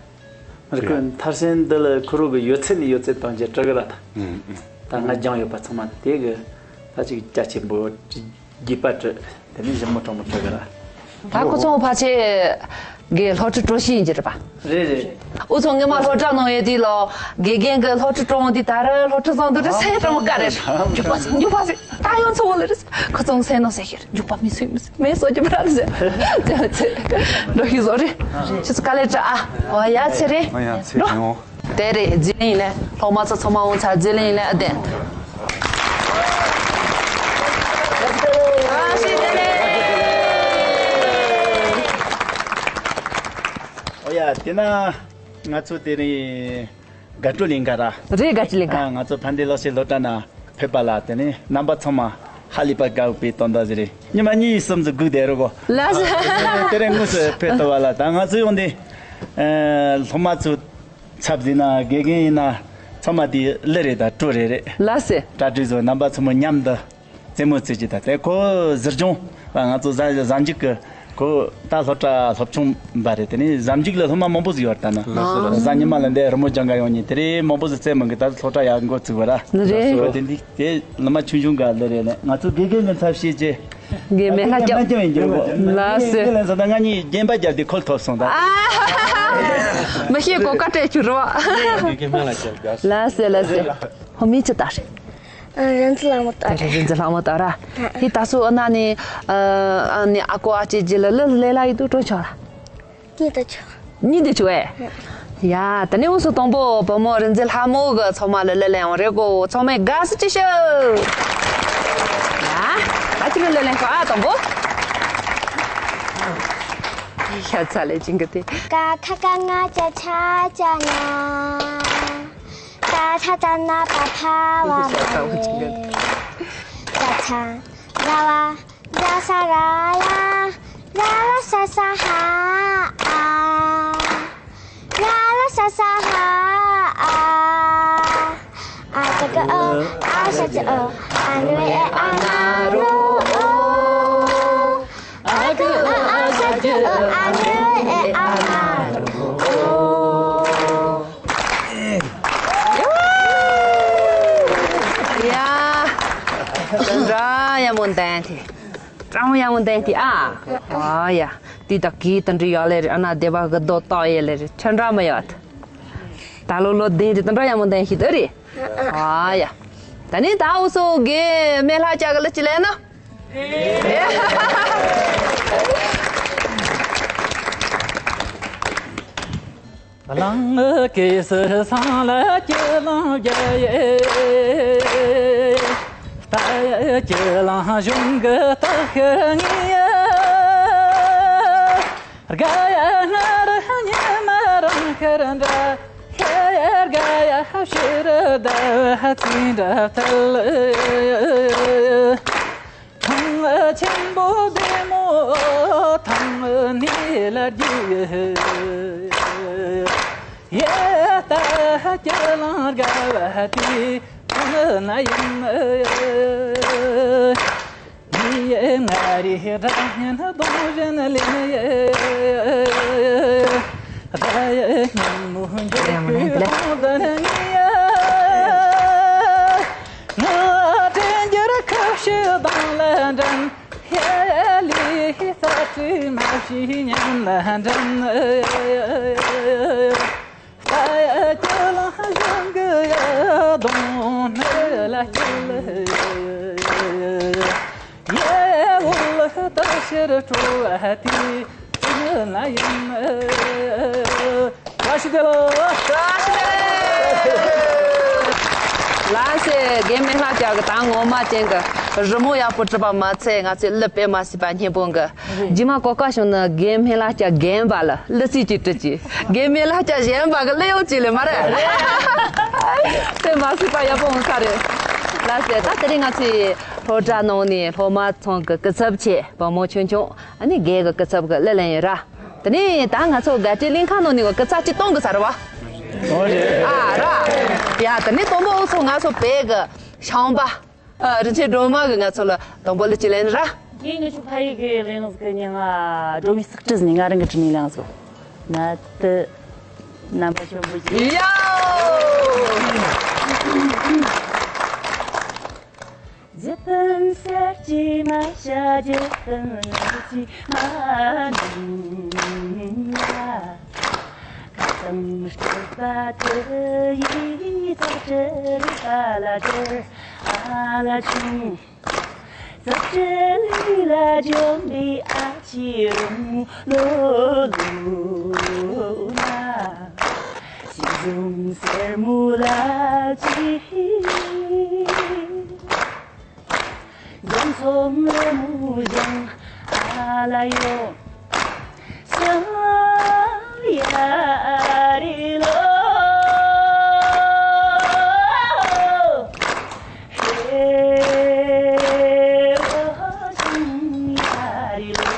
རེད། ཁོས་མཐར་ཕྱིན་འདི་ལ་ཁོ་རང་གི་ཡོད་ཚད་ནས་ཡོད་ཚད་བཏང་རྒྱུ་བྲི་གི་ར་ད། ཨུམ་ཨུམ། ད་ང་སྦྱངས་ཡོད་པ་ཚང་མ་དེ་གི་ད་ཅིག་རྒྱ་ཆེན་པོ་རྒྱས་པ་བྲི། དེ་ནས་ཞིབ་མོ་དྲང་མོ་བྲི་གི་ར། ད་ཁོ་ཚོ་ཕལ་ཆེར་གི་སློབ་ཁྲིད་སྤྲོ་ཤེས་ཡིན་གྱི་རེད་པ། རེད་རེད། འུ་ཚོ་སྔོན་མ་སློབ་གྲྭ་ནང་ཡོད་དུས་ལོ་དགེ་རྒན་གྱི་སློབ་ཁྲིད་སྤྲོ་འོང་དུས་ད་ར་སློབ་ཁྲིད་བཟང་དུ་རེད་སེ་དྲང་མོ་དཀའ་རེད། མགྱོགས་པ་ཟིག་མགྱོགས་པ་ཟིག་ད་ཡང་ཚོ་བོ་ལ་རེད། ཁོ་ཚོ་སེམས་ནང་སེམས་ཤེར་མགྱོགས་པ་མི་སུས་མི་སུས་མེད་སོ་རྒྱུ་བར་ཟེར། ཅེ་ཅེ་འགྲོ་ཤི་བཟོ་རེད། ཁྱེད་ཚོ་དཀའ་ལས་དྲག་ཨ། ཨོ་ཡ་ཚེ་རིང་། ཨོ་ཡ་ཚེ་རིང་འོ། དེ་རེད་རྗེས་ལེན་ལས་སློབ་མ་ཚོ་ཚང་མ་འོང་ཚར་རྗེས་ལེན་ལས་ཨ་དེ། ཨོ་ཡ་དེ་ན་ང་ཚོ་དེ་རིང་། དགའ་སྤྲོ་གླིང་ག་ར། རེད། དགའ་སྤྲོ་གླིང་ག་ཨ། ང་ཚོ་ཕན་བདེ་ལག་ཤེས་སློབ་གྲྭ་ན་ཕེབས་པ་ལ་དེ་ནས་རྣམ་པ་ཚང་མ་ཧ་ལས་པ་དགའ་བའི་དོན་དག་ཟིག་རེད། ཉི་མ་གཉིས་གསུམ་ཟིག་སྒུག་བསྡད་རོགས་གོ། ལགས་སོ། དེ་རིང་དངོས་སུ་ཕེབས་ཐུབ་པ་ལ་ད་ང་ཚོ་ཡོང་དེ། ཨ། སློབ་མ་ཚོའི་ཚབ་ཟིན་ན་དགེ་རྒན་ཡིན་ན་ཚང་མ་དེ་གླུ་རེད་ད་སྤྲོ་རེ་རེད། ལགས་སོ། གྲ་སྒྲིག་བཟོ་རྣམ་པ་ཚང་མ་མཉམ་དུ། རྩེད་མོ་རྩེ་རྒྱུ་དང་དེ་ཁོ་གཟི་སྦྱོང་ང་ཚོ་གཟའ་གཟའ་མཇུག་གི་ཁོ་ད་སློབ་གྲྭ་སློབ་ཆུང་འབའ་རེད། དེ་ནས་གཟའ་མཇུག་ལ་སློབ་མ་མང་པོ་ཟིག་ཡོད་རེད་ད་ན། ལགས་སོ་ལགས་སོ། གཟའ་ཉི་མ་ལ་འདི་རི་མོ་སྦྱང་ག་ཡོང་ཉིན་དེ་རེད་མང་པོ་ཟིག་རྩེད་མོ་གི་ད་སློབ་གྲྭ་ཡག་འགོ་ཚུགས་པ་ར། ལགས་རེད། ཁོ་དེ་འདི་དེ་ལ་མ་ཆུང་ཆུང་ག་ལེ་རེད་ལེ། ང་ཚོ་དགེ་རྒན་གི་ཚབ་བྱས་རྗེས་དགེ་རྒན་ལྷ་སྐྱབས་ཡིན་རྒྱུ་གོ། ལགས་སོ། དགེ་རྒན་ལ་ཟ་ད་ང་གཉིས་རྒན་པ་རྒྱབ་དེ་ཁོལ་ཐོབ་སོང་ད། མི་ཤེས་གོ་བཀའ་སྤྲད་བཅུག་རོགས། དགེ་རྒན་ལྷ་སྐྱབས་དགའ་སོང་། ལགས་སོ་ལགས་སོ། ཧོ་མི་ཅི་ལྟ་རེད། རིན་འཛིན་ལྷ་མོ་ལྟ་ར། རིན་འཛིན་ལྷ་མོ་ལྟ་ར། ཧི་ད་སུ་ཨ་ན་ནི་ཨ་ནི་ཨ་ཀོ་ཨ་ཅེ་ཇི་ལ་ལ་ལེ་ལ་ཡི་དུ་འགྲོ་ཆོག་ར། གཉིས་དུ་ཆོག་གཉིས་དུ་ཆོག་ཨེ། ཡ་ད་ནི་འུ་སུ་དང་པོ་བུ་མོ་རིན་འཛིན་ལྷ་མོ་གི་ཚོགས་མ་ལ་ལེ་ལེ་ཡང་རེ་གོ་ཚོགས་མའི་དགའ་སུ་ཅི་ཤོད། ཡ་ད་ཅི་ལ་ལེ་ལེ་ཤོག་ཨ་དང་པོ། ཤ་ཚ་ལེ་ཅིང་གི་དེ། ཀ་ཁ་ག་ང་ཅ་ཆ་ཅ་ན། ད་ད་ད་ན་པ་ཕ་བ་མ་ལེ། ད་ཚ་ཟ་བ། ས་ས་ར་ཡ། ར་ར་ས་ས་ཧ་ཨ། ར་ར་ས་ས་ཧ་ཨ། ཨ་ཏི་ཀ་ཨ། ཨ་ས་ཏི་ཨ། ཨ་ནུ་ཨེ་ཨ་ན་རོ་ཨོ། ཨ་ཀ་ཨ། ཨ་ས་ཏི་ཨ། ཨ་ནུ་ཨེ་ཨ་ན་རོ་ཨོ། ཡ། དེ་འདྲ་ཡག་མོ་འདན་ཏེ། ཀྲང་ཡག་མོ་འདན་ཏེ་ཨ། ཨ་ཡ། དེ་དག་གིས་དེ་འདྲ་ཡག་ལེ་རེད། ཨ་ན་སྡེ་པ་གི་རྡོ་ཏོག་ཡེ་ལེ་རེད། ཁྱེད་འདྲ་མི་ཡོད། ད་ལོ་ལོ་དེ་འདྲ་དེ་འདྲ་ཡག་མོ་འདན་ཤི་དེ་རེད། ཨ་ཡ། ད་ནི་ད་འུ་སོ་གི་མེ་ལྷ་ཅག་གི་ལ་ཅི་ལེ་ན། གླང་གེ་སར་སང་ལ་སྐྱིད་གླང་རྒྱལ་ཡེ། རྟ་སྐྱིད་གླང་གཞུང་གི་རྟ་ཤི་ངེ་ཡ། དགའ་ཡ་སྔར་ཉི་མ་རང་ཁར་འདྲ། ཧེ་དགའ་ཡ་ཕྱིར་ཟླ་བ་ཚེས་འདྲ་ཐལ། ཐང་ཆེན་པོ་བདེ་མོ་ཐང་ནས་ལ་རྒྱུ། ཡེ་ད་སྐྱིད་གླང་དགའ་བ་དེ་ཐང་ན་ཡིན། ངའི་ང་རེ་སྒྲ་སྙན་གདོང་བཞིན་ལེན་ཡེ། ད་ཡེ་སྙན་མོ་འཇུག་གི་གདོང་ཟན་ངེ་ཡ། ང་དྲན་འགྱུར་ཁ་ཤི་གདོང་ལ་འགྲན། ཧེ་ལི་ས་ཁྲི་མ་ཤི་ཉམས་ལ་འགྲན། ད་ཡ་ཁྱོད་ལ་གཞུང་གི་ཡ་གདོང་ནི་ལ་སྐྱིད། ཡེ་འུ་ལ་ད་ཕྱིར་སྤྲོ་བ་དེ་ཅི་ན་ཡིན། བཀྲ་ཤིས་བདེ་ལེགས། བཀྲ་ཤིས་བདེ་ལེགས། ལགས་སེ། རྒན་མེ་ལྷ་ཅག་གི་ད་ངོ་མ་ཅན་གི་རི་མོ་ཡག་པོ་བྲིས་པ་མ་ཚད། ང་ཚོས་གླུ་དཔེ་མ་སྲིད་པ་སྙན་པོ་གི། རྗེས་མ་གོ་སྐབས་བྱུང་ན་རྒན་མེ་ལྷ་ཅག་རྒན་པ་ལ་གླུ་རྩིས་ཅིག་འབྲི་ཅིག་རྒན་མེ་ལྷ་ཅག་གཞན་པ་གི་གླུ་ཡང་ཅིག་ལས་མ་རེད། དཔེ་མ་སྲིད་པ་ཡག་པོ་འོང་ས་རེད། ལགས་སེ། ད་དེ་རིང་ང་ཚོའི་སློབ་གྲྭ་ནང་ནས་སློབ་མ་ཚང་གི་སྐུ་ཚབ་བྱས། བུ་མོ་ཆུང་ཆུང་ཨ་ནི་རྒན་གི་སྐུ་ཚབ་གི་གླུ་ལེན་ཡོད་ར། དེ་ནས་ད་ང་ཚོ་དགའ་སྤྲོའི་གླིང་ཁ་ནང་ནས་སྐུ་ཚབ་ཅིག་གཏོང་དགོས་ས་རེད་བ། ཨ་ར། ཡ་དེ་ནས་དང་པོ་འུ་ཚོ་ང་ཚོ་བོད་གི་ཤངས་པ། ཨ། རིན་ཆེན་སྒྲོལ་མ་གིས་ང་ཚོ་ལ་དང་པོ་གླུ་ཅིག་ལེན་ར། ངས་ངི་ཆོ་ཕ་ཡུལ་གི་གླེང་ཟིག་གི་ཉི་ང་སྒྲོལ་མའི་སྲེག་བྲིས་ནས་ང་རང་གི་བྲིས་ནས་གླེང་ཟིག་ན་དུ་རྣམ་པ་ཆེན་པོ་ཞིག་ཡ། རྗེ་བཙུན་གསེར་གྱི་མ་ཤ་རྗེ་བཙུན་གསེར་གྱི་མ་ནུ་ལ། ཁ་སང་སྤྲུལ་པ་དེ་ཡི་རྩ་ཁྲི་རི་པ་ལ་དེར་ཨ་ལ་ཆུང་། རྩ་ཁྲི་ལི་ལ་འཇོམས་པའི་ཨ་ཕྱི་རུང་ལོ་ལོ་ན། ཞིང་འབྱུང་སེར་མོ་ལ་ཅི། ལྗོན་ཚོམ་རི་མོ་ལྗང་ཨ་ལ་ཡོ། ཤང་ཡ་རི་ལོ། ཧེ་ཨོ་ཤང་ཡ་རི་ལོ།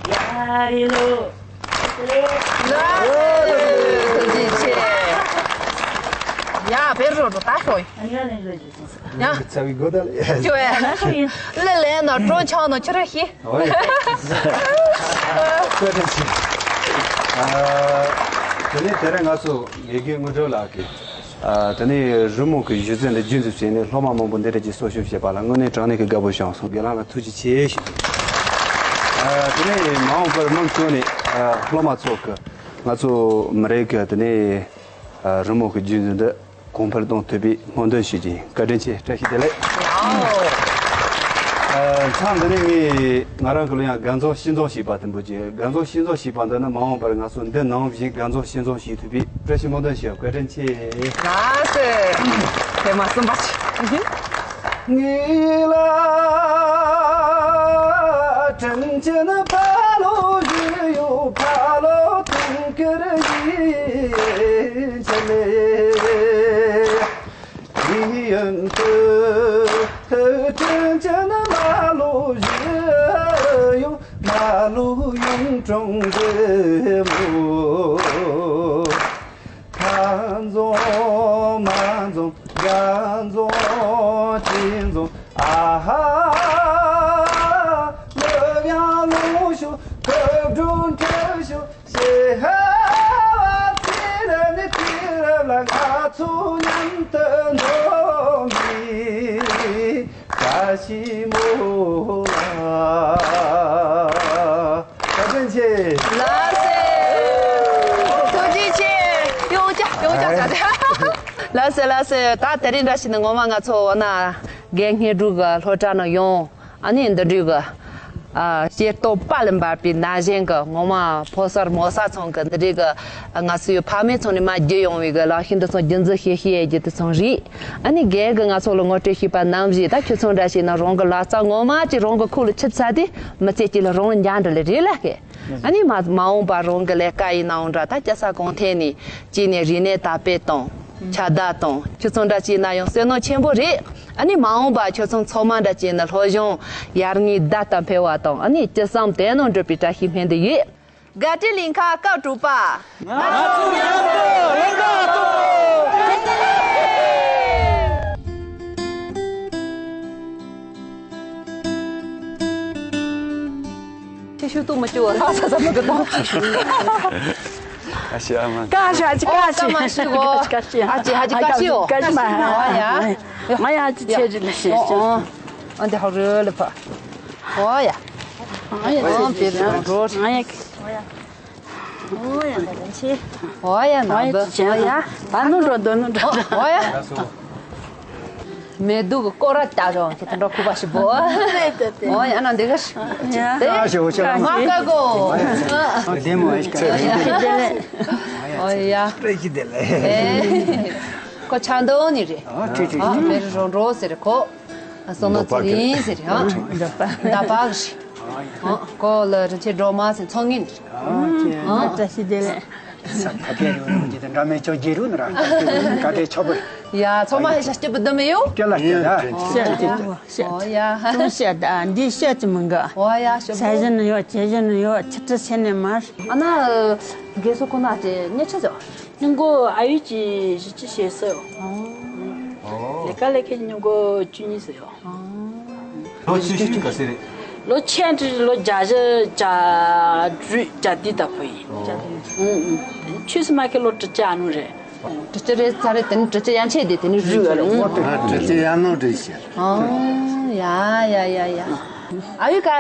ཡ་རི་ལོ། ལགས་སེ། ཐུགས་རྗེ་ཆེ། ཡ་བེར་རོ་རོ་ད་ཤོག་ཡ། ཚ་བའི་སྒོ་ད་ལ། ཅོ་ཡ། ལེ་ལེ་ན་ཀྲོ་ཆང་ན་ཁྱོད་ར་ཤི། ཨོ་ཡ། བཀའ་དྲིན་ཆེ། ཨ། དེ་ནས་དེ་རིང་ང་ཚོ་དགེ་རྒན་དངོས་གྲུབ་ལགས་ཀྱིས། ཨ། དེ་ནས་རི་མོ་གི་སྒྱུ་རྩལ་འདི་རྒྱུན་དུ་བྱས་ནས་སློབ་མ་མང་པོ་འདི་འདྲ་ཅིག་གསོ་སྐྱོང་བྱས་པ་ལ་དངོས་གནས་དྲང་གནས་ཀྱི་དགའ་པོ་བྱུང་སོང་། རྒན་ལགས་ལ་ཐུགས་རྗེ་ཆེ་ཞུ། ཨ། དེ་ནས་མ་འོངས་པར་དམངས་གཙོ་ནས། ཨ། སློབ་མ་ཚོ་གི་ང་ཚོ་མི་རིགས་ཀྱི་དེ་ནས། ཨ། རི་མོ་གི་རྒྱུན་འཛིན་འདི་གོང་འཕེལ་གཏོང་ཐུབ་པའི་སྨོན་འདུན་ཞུ་རྒྱུ་ཡིན། བཀའ་དྲིན་ཆེ། བཀྲ་ཤིས་བདེ་ལེགས། ཨ། མཚམས་འདི་ནས་ངས་ང་རང་གི་ལོ་ཡང་དགའ་འཛོམས་ཤིས་འཛོམས་ཞེས་པ་དེ་འབུལ་རྒྱུ། དགའ་འཛོམས་ཤིས་འཛོམས་ཞེས་པ་འདི་ནི་མ་འོངས་པར་ང་ཚོ་འདི་ནང་བཞིན་དགའ་འཛོམས་ཤིས་འཛོམས་ཞིག་ཐུབ་པའི་བཀྲ་ཤིས་སྨོན་འདུན་ཞུ། བཀའ་དྲིན་ཆེ། ལགས་སེ། ཐེངས་མ་གསུམ་པ་ཞིག་ངེས་ལ་དྲིན་ཆེན་ཕ་ལོ་ཞུ་ཡོད། ཕ་ལོ་དུང་དཀར་ཡིན་ཆེ་ལེ། དུས་ཡུན་དུ་དྲིན་ཆེན་མ་ལོ་ཞུ། འབྲས་མོ། ཐ་འཛོམས་མ་འཛོམས་དགའ་འཛོམས་ཅི་འཛོམས་ཨ་ཧ། ལོ་ཡང་ལོངས་ཤོག་སྐུ་དྲུང་ཁྲི་ཤོག་ཞེས་ཧ་བ་ཚེ་རབས་ནས་དུས་རབས་ལ་ང་ཚོ་མཉམ་དུ་འཛོམས་པའི་བཀྲ་ཤིས་མོ་ལ། བཀའ་དྲིན་ཆེ། ལགས་སེ། ཐུགས་རྗེ་ཆེ། ཡོང་ཅག་ཡོང་ཅག་ཟེར་ཏེ། ལགས་སེ་ལགས་སེ། ད་དེ་རིང་འདྲ་ཞིག་ནི་ངོ་མ་ང་ཚོ་འོ་ན་དགེ་བསྙེན་དྲུག་གི་སློབ་གྲྭ་ནང་ཡོང་། ཨ་ནི་འདི་འདྲའི་གི་ཨ་ཤེས་རྟོགས་དཔལ་ལ་འབར་བའི་ན་གཞོན་གི་ངོ་མ་ཕོ་གསར་མོ་གསར་ཚང་གི་འདི་འདྲའི་གི་ང་ཚོའི་ཕ་མེས་ཚང་ནས་མར་བརྒྱུད་ཡོང་བའི་གི་ལག་ཤེས་འདི་ཚང་རྒྱུན་འཛིན་བྱེད་ཤེས་ཡས་ཀྱི་དེ་ཚང་རེད། ཨ་ནི་རྒན་གི་ང་ཚོ་ལ་ངོ་སྤྲོད་བྱས་པ་ནང་བཞིན་ད་ཁྱོད་ཚང་འདྲ་ཞིག་ན་རང་གི་ལག་རྩལ་ངོ་མ་ཅིག་རང་གི་ཁུག་ལ་ཆུད་ཚར་དུས་མི་ཚེ་གཅིག་ལ་རང་ལ་འཇགས་འགྲོ་ལེ་རེད་ལ་ཀེ། ཨ་ནི་མ་མ་འོངས་པ་རང་གི་ལས་ཀ་ཡིན་ནའང་འདྲ་ད་སྐྱ་ས་གང་ཐད་ནས་ཅིག་ནས་རིག་གནས་དར་སྤེལ་དང་ཁྱབ་གདལ་དང་ཁྱོད་ཚང་འདྲ་ཅིག་ན་ཡང་བསོད་ནམས་ཆེན་པོ་རེད། ཨ་ནི་མ་འོངས་པ་ཁྱོད་ཚང་ཚང་མ་འདྲ་ཅིག་ན་སློབ་སྦྱོང་ཡར་ངོའི་ཟླ་ལྟར་འཕེལ་བ་དང་ཨ་ནི་ཅི་བསམ་དོན་ནང་འགྲུབ་པའི་བཀྲ་ཤིས་སྨོན་འདུན་ཡོད། དགའ་སྤྲོའི་གླིང་ཁ་སྐབས་དྲུག་པ། ང་ཚོ་མཉམ་དུ་ལས་ཀ་ཐོག་ཁྱེད་ཤུགས་གཏོང་མི་སྐྱོ་བ་ལྷག་ས་ས་མི་གི་དང་། ཨ་ཤི་ཨ་མ། ཀ་ཤི་ཨ་ཅི་ཀ་ཤི། ཀ་མ་ཤི་གོ། ཀ་ཤི་ཨ་ཅི་ཨ་ཅི་ཀ་ཤི་ཡོ། ཀ་ཤི་མ། ཨ་ཡ། ང་ཡ་ཨ་ཅི་ཆེ་ཅི་ལ་ཤི། ཨོ་ཨོ། ཨ་འདི་ཧ་རུ་ལ་ཕ། ཨོ་ཡ། ཨ་ཡ་ཨོ་ཆེ་ཅི་ལ་ཤི། ཨ་ཡ། ཨོ་ཡ་ད་ལན་ཆེ། ཨོ་ཡ་ན་ཨོ་ཡ་བ་ཅི་ཨོ་ཡ། ད་ནུ་འགྲོ་འདོད་ནུ་འགྲོ། ཨོ་ཡ། མེ་དུག་གི་སྐོར་ར་ལྟ་རོགས་ཁྱེད་དེ་འགྲོ་ཁུ་པ་ཞིག་བོ། ཨོ་ཡ་ན་འདི་ག་ཞིག་དེ། ཨ་ཞེ་བོ་ཞེ་བོ། མ་ཀ་གོ། ཨ་དེ་མོ་ཨེ་ཤི་ཀ་ཨོ་ཡ། སྤྲད་ཀྱི་དེ་ལས། ཨེ། ཁོ་ཆ་འདོན་ནི་རེད། ཨ་ཁྲི་ཁྲི་ཨ་ཁྲི། མེ་རི་རོ་འགྲོ་ཟེར་ཁོ། ཨ་སོ་ནོ་ཚེ་རིང་ཟེར་ཨ། ད་པ་གི་ཞིག་ཨ་ཁོ་ལ་རིན་ཆེན་སྒྲོལ་མ་ཟེར་ཚོང་ངིན་རེད། ཨ་ཁྱེད་ཨ་བཀྲ་ཤིས་བདེ་ལེགས། ས་ཁ་ཁྱེད་རུ་རུ་ཇི་ལྟར་འདྲ་མེད་ཅོ་རྒྱལ་རུ་ནི་ར་ཀ་དེ་ཆོ་བོ། ཡ་ཚོ་མ་ཧེ་ཤ་སྐྱིད་པོ་འདི་མི་ཡོ། སྐྱོ་ལ་སྐྱོ་ལ། ཤ་ཤ་ཤ། ཨོ་ཡ། ཅུང་ཤ་ད་འདི་ཤ་ཅི་མི་འགའ། ཨོ་ཡ་ཤ་བོ། ས་བཞིན་ཡོད་ཇེ་བཞིན་ཡོད་ཆི་ཏི་ཤེ་ནི་མར། ཨ་ན་རྒན་གསོ་ཁོ་ན་ཅེ་ཉེ་ཆ་ཟོ། སྙིང་གོ་ཨ་ཡུ་ཅི་ཞི་ཅི་ཤེས་སོ། ཨོ། ལས་ཀ་ལས་ཀའི་སྙིང་གོ་བཅུ་གཉིས་སོ་ཡོ། ལོ་ཆུ་ཤུལ་ག་ཚོད་རེད། ལོ་ཆེན་ཏྲི་ལོ་བརྒྱ་བཞི་བརྒྱ་དྲུག་བརྒྱ་བདུན་ད་ཕོ་ཡིན། ཨུང་ཨུང་། ཆུ་སི་མ་ཁེ་ལོ་ཏྲི་ཅ་ནུ་རེད། ཏྲི་ཅ་རེད་ཚ་རེད་དེ་ནི་ཏྲི་ཅ་ཡན་ཆད་དེ་དེ་ནི་རུ་ཡོད་རེད། ཨུང་ཨུང་། ཏྲི་ཅ་ཡན་ནོ་ཏྲི་ཤ། ཨང་ཡ་ཡ་ཡ་ཡ། ཨ་ཡུ་ག་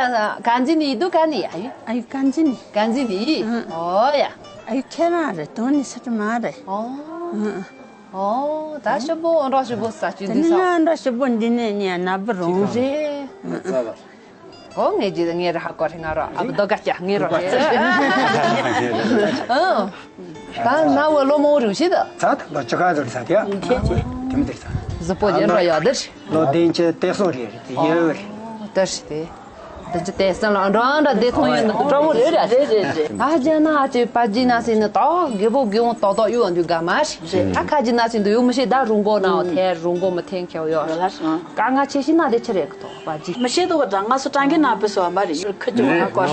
ག་འཛིན་ནི་ཡི་དུ་ག་ནི་ཨ་ཡུ། ཨ་ཡུ་ག་འཛིན་ནི། ག་འཛིན་ནི་ཡི། ཨོ་ཡ། ཨ་ཡུ་ཁྱེད་རང་རེད་དོན་ནི་སི་ཏྲི་མ་རེད། ཨོ། ཨུང་ཨུང་། ཨོ། ད་ཞིབ་པོ་འོ་འདྲ་ཞིབ་པོ་ས་བཅུད་དེ་འདི་ས། ནི་འོ་འདྲ་ཞིབ་པོ་འདི་ནས་ནི་ན་བུ་རུང་། རེད། ཨོ་ངས་ཀྱི་ངས་ར་ཧ་གོ་རེ་ང་རོ་ཨ་བུ་རྡོ་དཀར་སྐྱ་ངས་རོ་རེད། ཨང་། ད་ན་བུ་ལོ་མོ་རུང་ཞིག་ད། ཚ་ད་ལོ་བཅུ་ག་རེད་ས་དེ། ཁྱེད་ཀྱི་དེ་མི་དེ་ས། གཟུགས་པོ་རྒྱན་འདྲ་ཡོད་དེ། ལོ་བདུན་ཅུ་དེ་སོ་རེད་རེད་དེ་ཡོད་རེད། ཨོ་དེ་ཞིག་དེ། འདི་ཅི་ལྟས་སེམས་ལ་འགྲོ་འདྲ་བདེ་ཐང་ཡོད་ནོ་སྤྲང་བོ་རེད་ར། རེད་རེད་རེད། ད་རྒྱ་ན་ཅི་པ་ཇི་ན་སེ་ནི་ད་དགེ་བོ་དགེ་བོ་ཏོག་ཏོག་ཡོད་འདུག་ག་མ་རེད། ད་ཁ་ཇི་ན་སེ་འདུག་ཡོད་མི་ཤེས་ད་རུང་གོ་ན་འོ་ཐེ་རུང་གོ་མི་ཐེན་ཁྱེའུ་ཡོད། དཀའ་ངལ་ཆེ་ཤི་ན་དེ་ཆི་རེད་གི་ཐོག་པ་ཇི། མི་ཤེས་དོ་ག་ད་ང་སུ་ཀྲང་གི་ན་པི་སོ་བ་མ་རེད་ཁ་ཇི་བ་ཁ་ཀོ་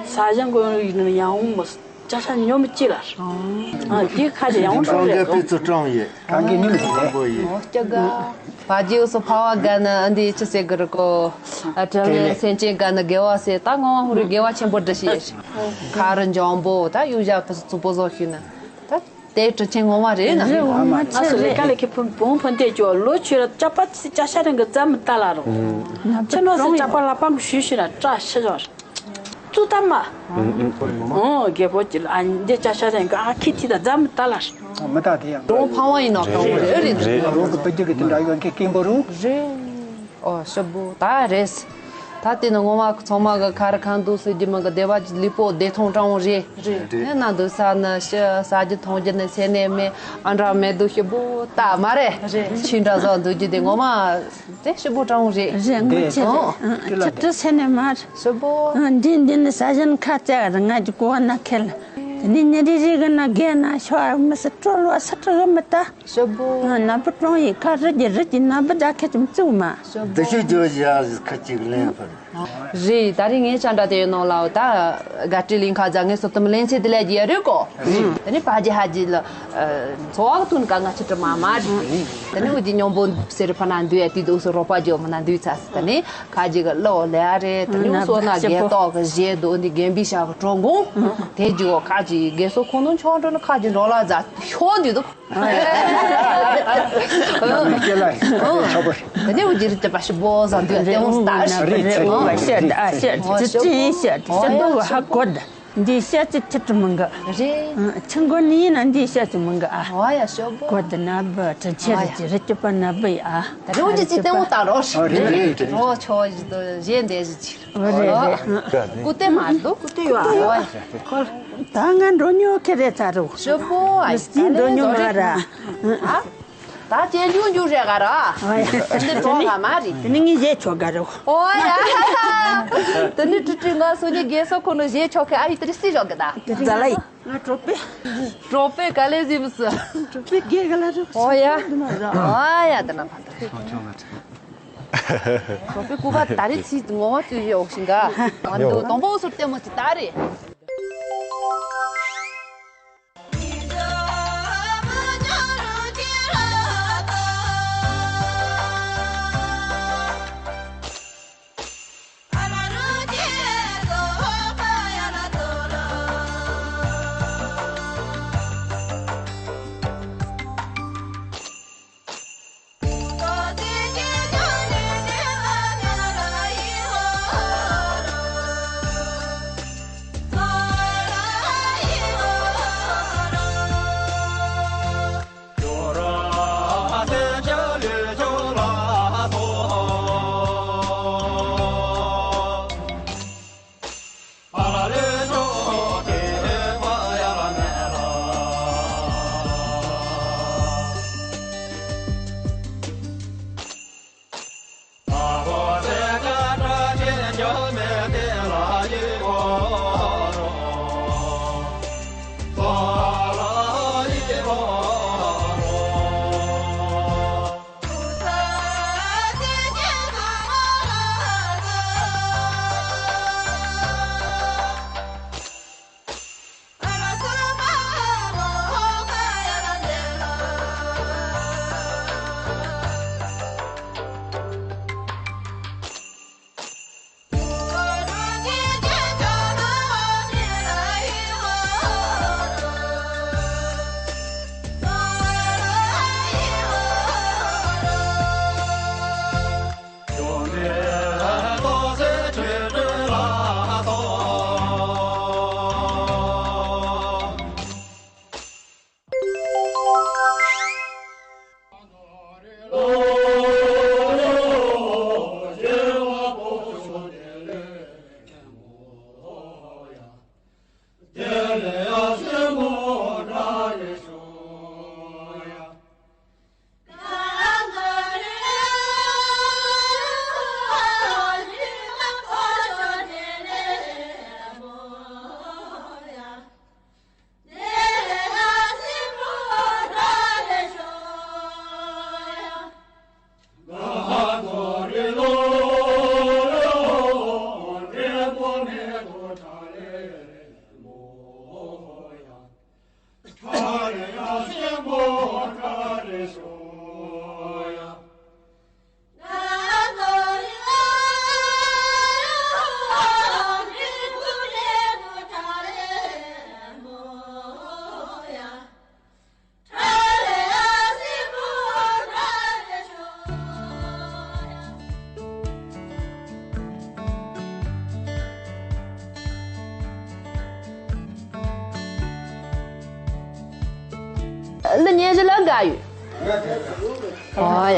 ས་ཞང་གོ་ཡང་མི། ཅ་ཤ་ཉོ་མི་ཅི་ལ། ཨ་དེ་ཁ་ཅིག་ཡང་ཁྲོ་རེད་གོ། ཀྲང་གི་ཉིན་ཟིག་རེད། ཨོ་སྐྱ་ག་བ་ཇིའུ་སོ་ཕ་བ་ག་ན་ཨ་འདི་ཅི་ཟེར་གི་རེད་གོ། ཨ་དྲ་བའི་སེམས་ཅན་ག་ན་དགེ་བ་ཟེར་ད་ངོ་བ་ཧུ་རི་དགེ་བ་ཆེན་པོ་འདྲ་ཞིག་ཡོད་ཤི། ཁ་རུ་འཇམ་པོ་ད་གཡུ་ཞྭ་ཕུ་སུ་ཚུགས་པོ་བཟོ་ཤི་ན་ད་དེ་གྲུ་ཆེན་ངོ་མ་རེད་ན། རེད་ངོ་མ་ཨ་ཆེ་སུ་ལས་རེད། ཀ་ལས་ཁེ་ཕུ་བོང་ཕུ་འདེད་ཅོ་ལོ་ཆོས་ར་ཅ་པ་ཅི་ཅ་ཤ་རང་གི་རྩ་མི་ལྟ་ལ་རོ། ཆེ་ནོ་སི་ཅ་པ་ལ་པང་ཞུ་ཤི་ར་བཀྲ་ཤི་ཞོར། ཙུ་ཏ་མ། ཨོ་རྒད་པོ་ཅི་ལ་ཨ་འདི་ཅ་ཤ་རེ་འགའ་ཁི་ཐི་ད་རྫ་མི་ལྟ་ལ། མི་ལྟ་དེ་ཡང་རོང་ཕ་བ་ཡིན་ནོ་གང་རེད་རེད། རོང་གི་པ་རྒྱུ་གི་དེ་འདྲ་ཡོད་མཁན་སྐྱེན་པོ་རུ། རེད། ཨོ་ཞབས་བུ་ད་རེད། ད་དེ་ནི་ངོ་མ་ཚང་མ་གི་ཁ་རི་ཁ་འདུག་ཟེར་རྒྱུ་མ་གི་བདེ་བ་ལི་པོ་བདེ་ཐང་སྤྲང་བོ་རེད། རེད། ནས་ན་འདུག་ས་ནི་ཤི་ས་རྒྱུ་ཐོང་རྒྱུ་ནི་ཚེ་ནས་མེད་ཨ་འདྲ་མེད་འདུག་ཞབས་བུ་ད་མ་རེད། རེད། ཆུ་འདྲ་བཟོ་འདུག་རྒྱུ་དེ་ངོ་མ། དེ་ཞིབ་པོ་དྲང་བོ་རེད། རེད་འདི་ངོ་ཆེ་ཨོ། རེད། ཆུ་ཏི་སེ་ནས་མར། ཞིབ་པོ། འདི་འདི་ནི་ས་ཞིང་ཁ་བཅག་རེད་ང་གི་གོ་བ་ན་ཁེལ། དེ་ནི་ཉི་རི་རི་གི་ན་རྒན་ན་ཤོ་ཨ་མི་སི་ཀྲོལ་བ་སི་ཀྲི་གི་མི་ལྟ། ཞིབ་པོ། ན་བུ་ཀྲོང་ཡི་ཁ་རི་གི་རི་གི་ན་བུ་ད་ཁེ་ཅུམ་བཙུགས་མ། ཞིབ་པོ། འདི་ཤི་ཇོ་ཡ་ཁ་ཅིག་ལེན་ཕར། རེད། ད་རེས་ངའི་ཅང་འདྲ་དེ་ཡོད་ནོ་ལ་ད་དགའ་སྤྲོའི་གླིང་ཁ་ཛ་ངའི་སོ་ཏམ་ལེན་ཚེ་དེ་ལས་རྒྱལ་རེད་གོ། ད་ནི་ཕ་ཇི་ཧ་ཇི་ལ་འཚོ་བ་ཐུན་ཀ་ང་ཆི་ཏྲ་མ་མ་རེད། ད་ནི་འུ་ཅི་ཉོང་པོ་སེར་ཕ་ན་འདུས་ཡ་དུས་དུ་སོ་རོ་པ་ཇོ་མ་ན་འདུས་ཚ་སི་ད་ནི་ཁ་ཇི་ག་ལོ་ལེ་ཨ་རེད། ད་ནི་འུ་སོ་ན་རྒྱལ་ཏོག་ག་བཞེས་དུ་འདི་རྒན་པི་ཤ་ག་གྲོང་གུང་དེ་ཇི་གོ་ཁ་ཇི་རྒན་སོ་ཁོང་ནོ་ཆོང་ཀྲོ་ན་ཁ་ཇི་འགྲོ་ལ་ཛ་ཤོ་འདུས་དུ། ཨ་ཡ། ད་ནི་འུ་ཅི་རི་ཏི་པ་ཤི་བོ་ཟ་འདུས་ཏེ་འུ་སྟ་ཤི་རེད། ཨ་ཤ་ད་ཨ་ཤ་ད་ཅི་ཅི་ཤ་ད་ཤ་ད་བ་ཧ་གོ་ད། འདི་ཤ་ཅི་ཐི་ཏྲི་མང་ག་རེད། ཆང་གོ་ནི་ན་འདི་ཤ་ཅི་མང་ག་ཨ། ཨ་ཡ་ཤོ་བོ། གོ་ད་ན་བ་ཏྲ་ཆེ་རི་ཅི་རི་ཅི་པ་ན་བ་ཡ་ཨ། ད་རེ་འུ་ཅི་ཅི་ཏེ་འུ་ཏ་རོ་ཤི་རེད། རོ་ཆོ་ཞི་དོ་ཞེ་འདེ་ཞི་ཅི། རེད་རེད། ཀུ་ཏེ་མ་འདུག་ཀུ་ཏེ་ཡོད་ཨ། ད་ང་འགྲོ་ཉོ་ཁེ་རེ་ཚ་རུ། ཤོ་བོ་ཨ། མི་སྐྱིད་འགྲོ་ཉོ་མ་ར། ཨ། ད་ཅན་ཇུ་ཇུ་རེ་ག་ར། ཨ་ཡ། དེ་འདྲ་གྲོགས་ང་མ་རེད། དེ་ནི་ངས་བཞེས་ཆོག་ག་རེད། ཨོ་ཡ། དེ་ནི་ཀྲི་ཀྲི་ང་སོ་ཉི་རྒན་སོ་ཁོ་ནོ་བཞེས་ཆོག་གི་ཨ་ཡི་དེ་རི་སི་ཞོག་གི་ད། ཛ་ལ་ཡི། ང་གྲོགས་པོས། གྲོགས་པོས་ག་ལེ་ཟིམ་སི། གྲོགས་པོས་རྒན་ག་ལ་རེད། ཨོ་ཡ། ཨ་ཡ་དེ་ན་ཕ་ད། གྲོགས་པོའི་སྐུ་པར་ད་རེ་ཚིག་ངོ་བ་བཅུ་བཞི་འོག་ཞིང་ག་ང་འདུག་དང་པོ་སུར་ལྟད་མོ་ཅིག་ད་རེད། ལི་ཉན་ཞི་ལ་དགའ་ཡོད། ཨོ་ཡ།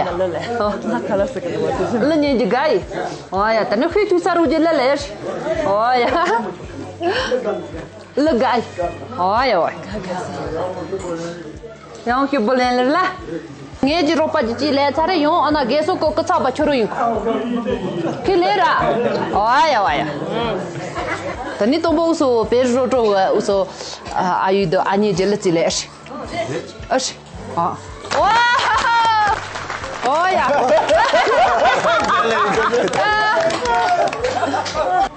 ལི་ཉན་ཞི་དགའ་ཡོད། ཨོ་ཡ། ད་ནི་ཁོས་ཐུག་ས་རུ་ཇི་ལ་ལེར། ཨོ་ཡ། ལི་དགའ་ཡོད། ཨོ་ཡ་ཨོ་ཡ། ཡང་ཁྱོད་བུ་ལེན་ལེར་ལ། ངེད་ཀྱི་རོགས་པ་ཅི་ཅི་ལས་ཚར་རེ་ཡོང་ཨ་ན་རྒས་སོ་ཀོ་ཀི་ཚག་པ་ཁྱོད་རུ་ཡིན་ཁོ། ཁྱོད་ལས་ར། ཨོ་ཡ་ཨོ་ཡ། ད་ནི་སྟོན་པོ་འུ་སོ་བེར་རོ་ཀྲོ་འུ་སོ། ཨ་ཡུ་དོ་ཨ་ཉེ་ཇི་ལ་ཅི་ལས་ཨ་ཤི། ཨ་ཤི། ཨ། ཨོ། ཨོ་ཡ།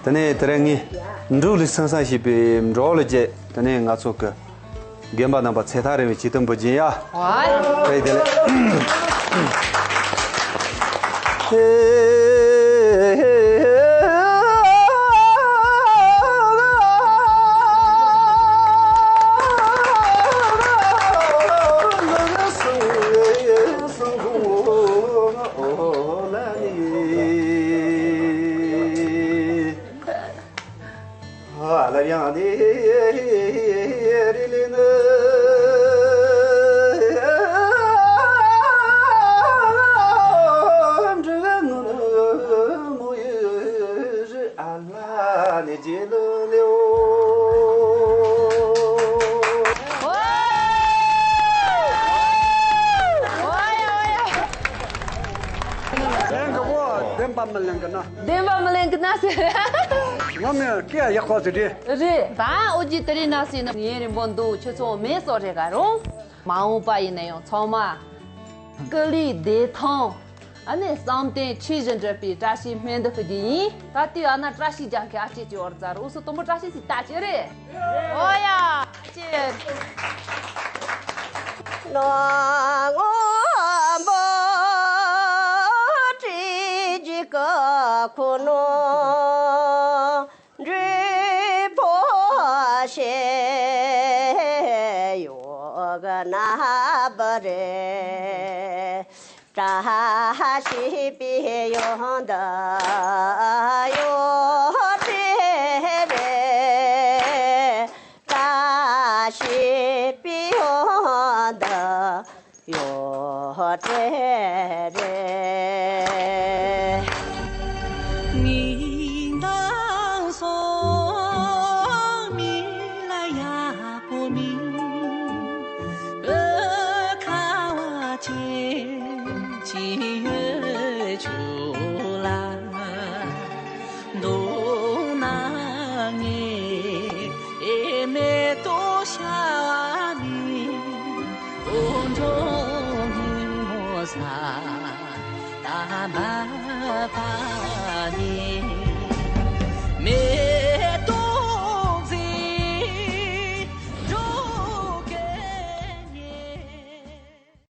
དེ་ནས་དེ་རིང་ངས་འབྲུག་ལུགས་སེམས་བཟང་ཞེས་པའི་འབྲོག་ལོ་བརྒྱད། དེ་ནས་ང་ཚོ་གི་རྒན་པ་རྣམ་པ་ཚེ་ཐར་རིང་བའི་ཆེད་དུ་འབུལ་གྱིན་ཡ། ཝའི། བཀྲ་ཤིས་བདེ་ལེགས། ལན་ག་བོ་བདེན་པ་མི་ལེན་གི་ན། བདེན་པ་མི་ལེན་གི་ན་ཟེར། ང་མི་སྐད་ཡག་པོ་ཟེར་རེད། རེད། ད་ཨོ་ཇི་དེ་རིང་ན་སྲིད་ན་ཡུན་རིང་པོ་འདུག་ཁྱོད་ཚོ་མེད་སོ་རེ་ག་རུང་། མ་འོངས་པ་ཡིན་ན་ཡང་ཚང་མ་སྐུ་ལུས་བདེ་ཐང་། ཨ་ནི་བསམ་དོན་ཆོས་བཞིན་འགྲུབ་པའི་བཀྲ་ཤིས་སྨོན་འདུན་ཕུལ་གྱི་ཡིན། ད་ལྟའི་ཨ་ན་བཀྲ་ཤིས་རྒྱལ་ཁའི་ཨ་ཅེ་ཅེ་བར་མཛད་རོགས་སུ་དུམ་བུ་བཀྲ་ཤིས་སི་ལྟ་ཅེ་རེད། ཨོ་ཡ། ཅེ། ནོ་ངོ་བོ་བཀྲ་ཤིས་ཀ་ཁོ་ནོ། འབྲས་བུ་ཞེས་ཡོད་ན་བ་རེད། བཀྲ་ཤིས་པའི་ཡོན་ཏན་ཡོད་རེད། བཀྲ་ཤིས་པའི་ཡོན་ཏན་ཡོད་རེད། ཉིན་དང་སོང་མི་ལ་ཡག་པོ་མིན། ཨ་ཁ་བ་ཆེ་ཆེ་ཡོད་ཆུ་ལ། མདོར་ན་ངས་མེ་ཏོག་ཤ་བ་མིན། འོ་འགྲོ་ཉིན་མོ་ས་ད་འབབ་པ།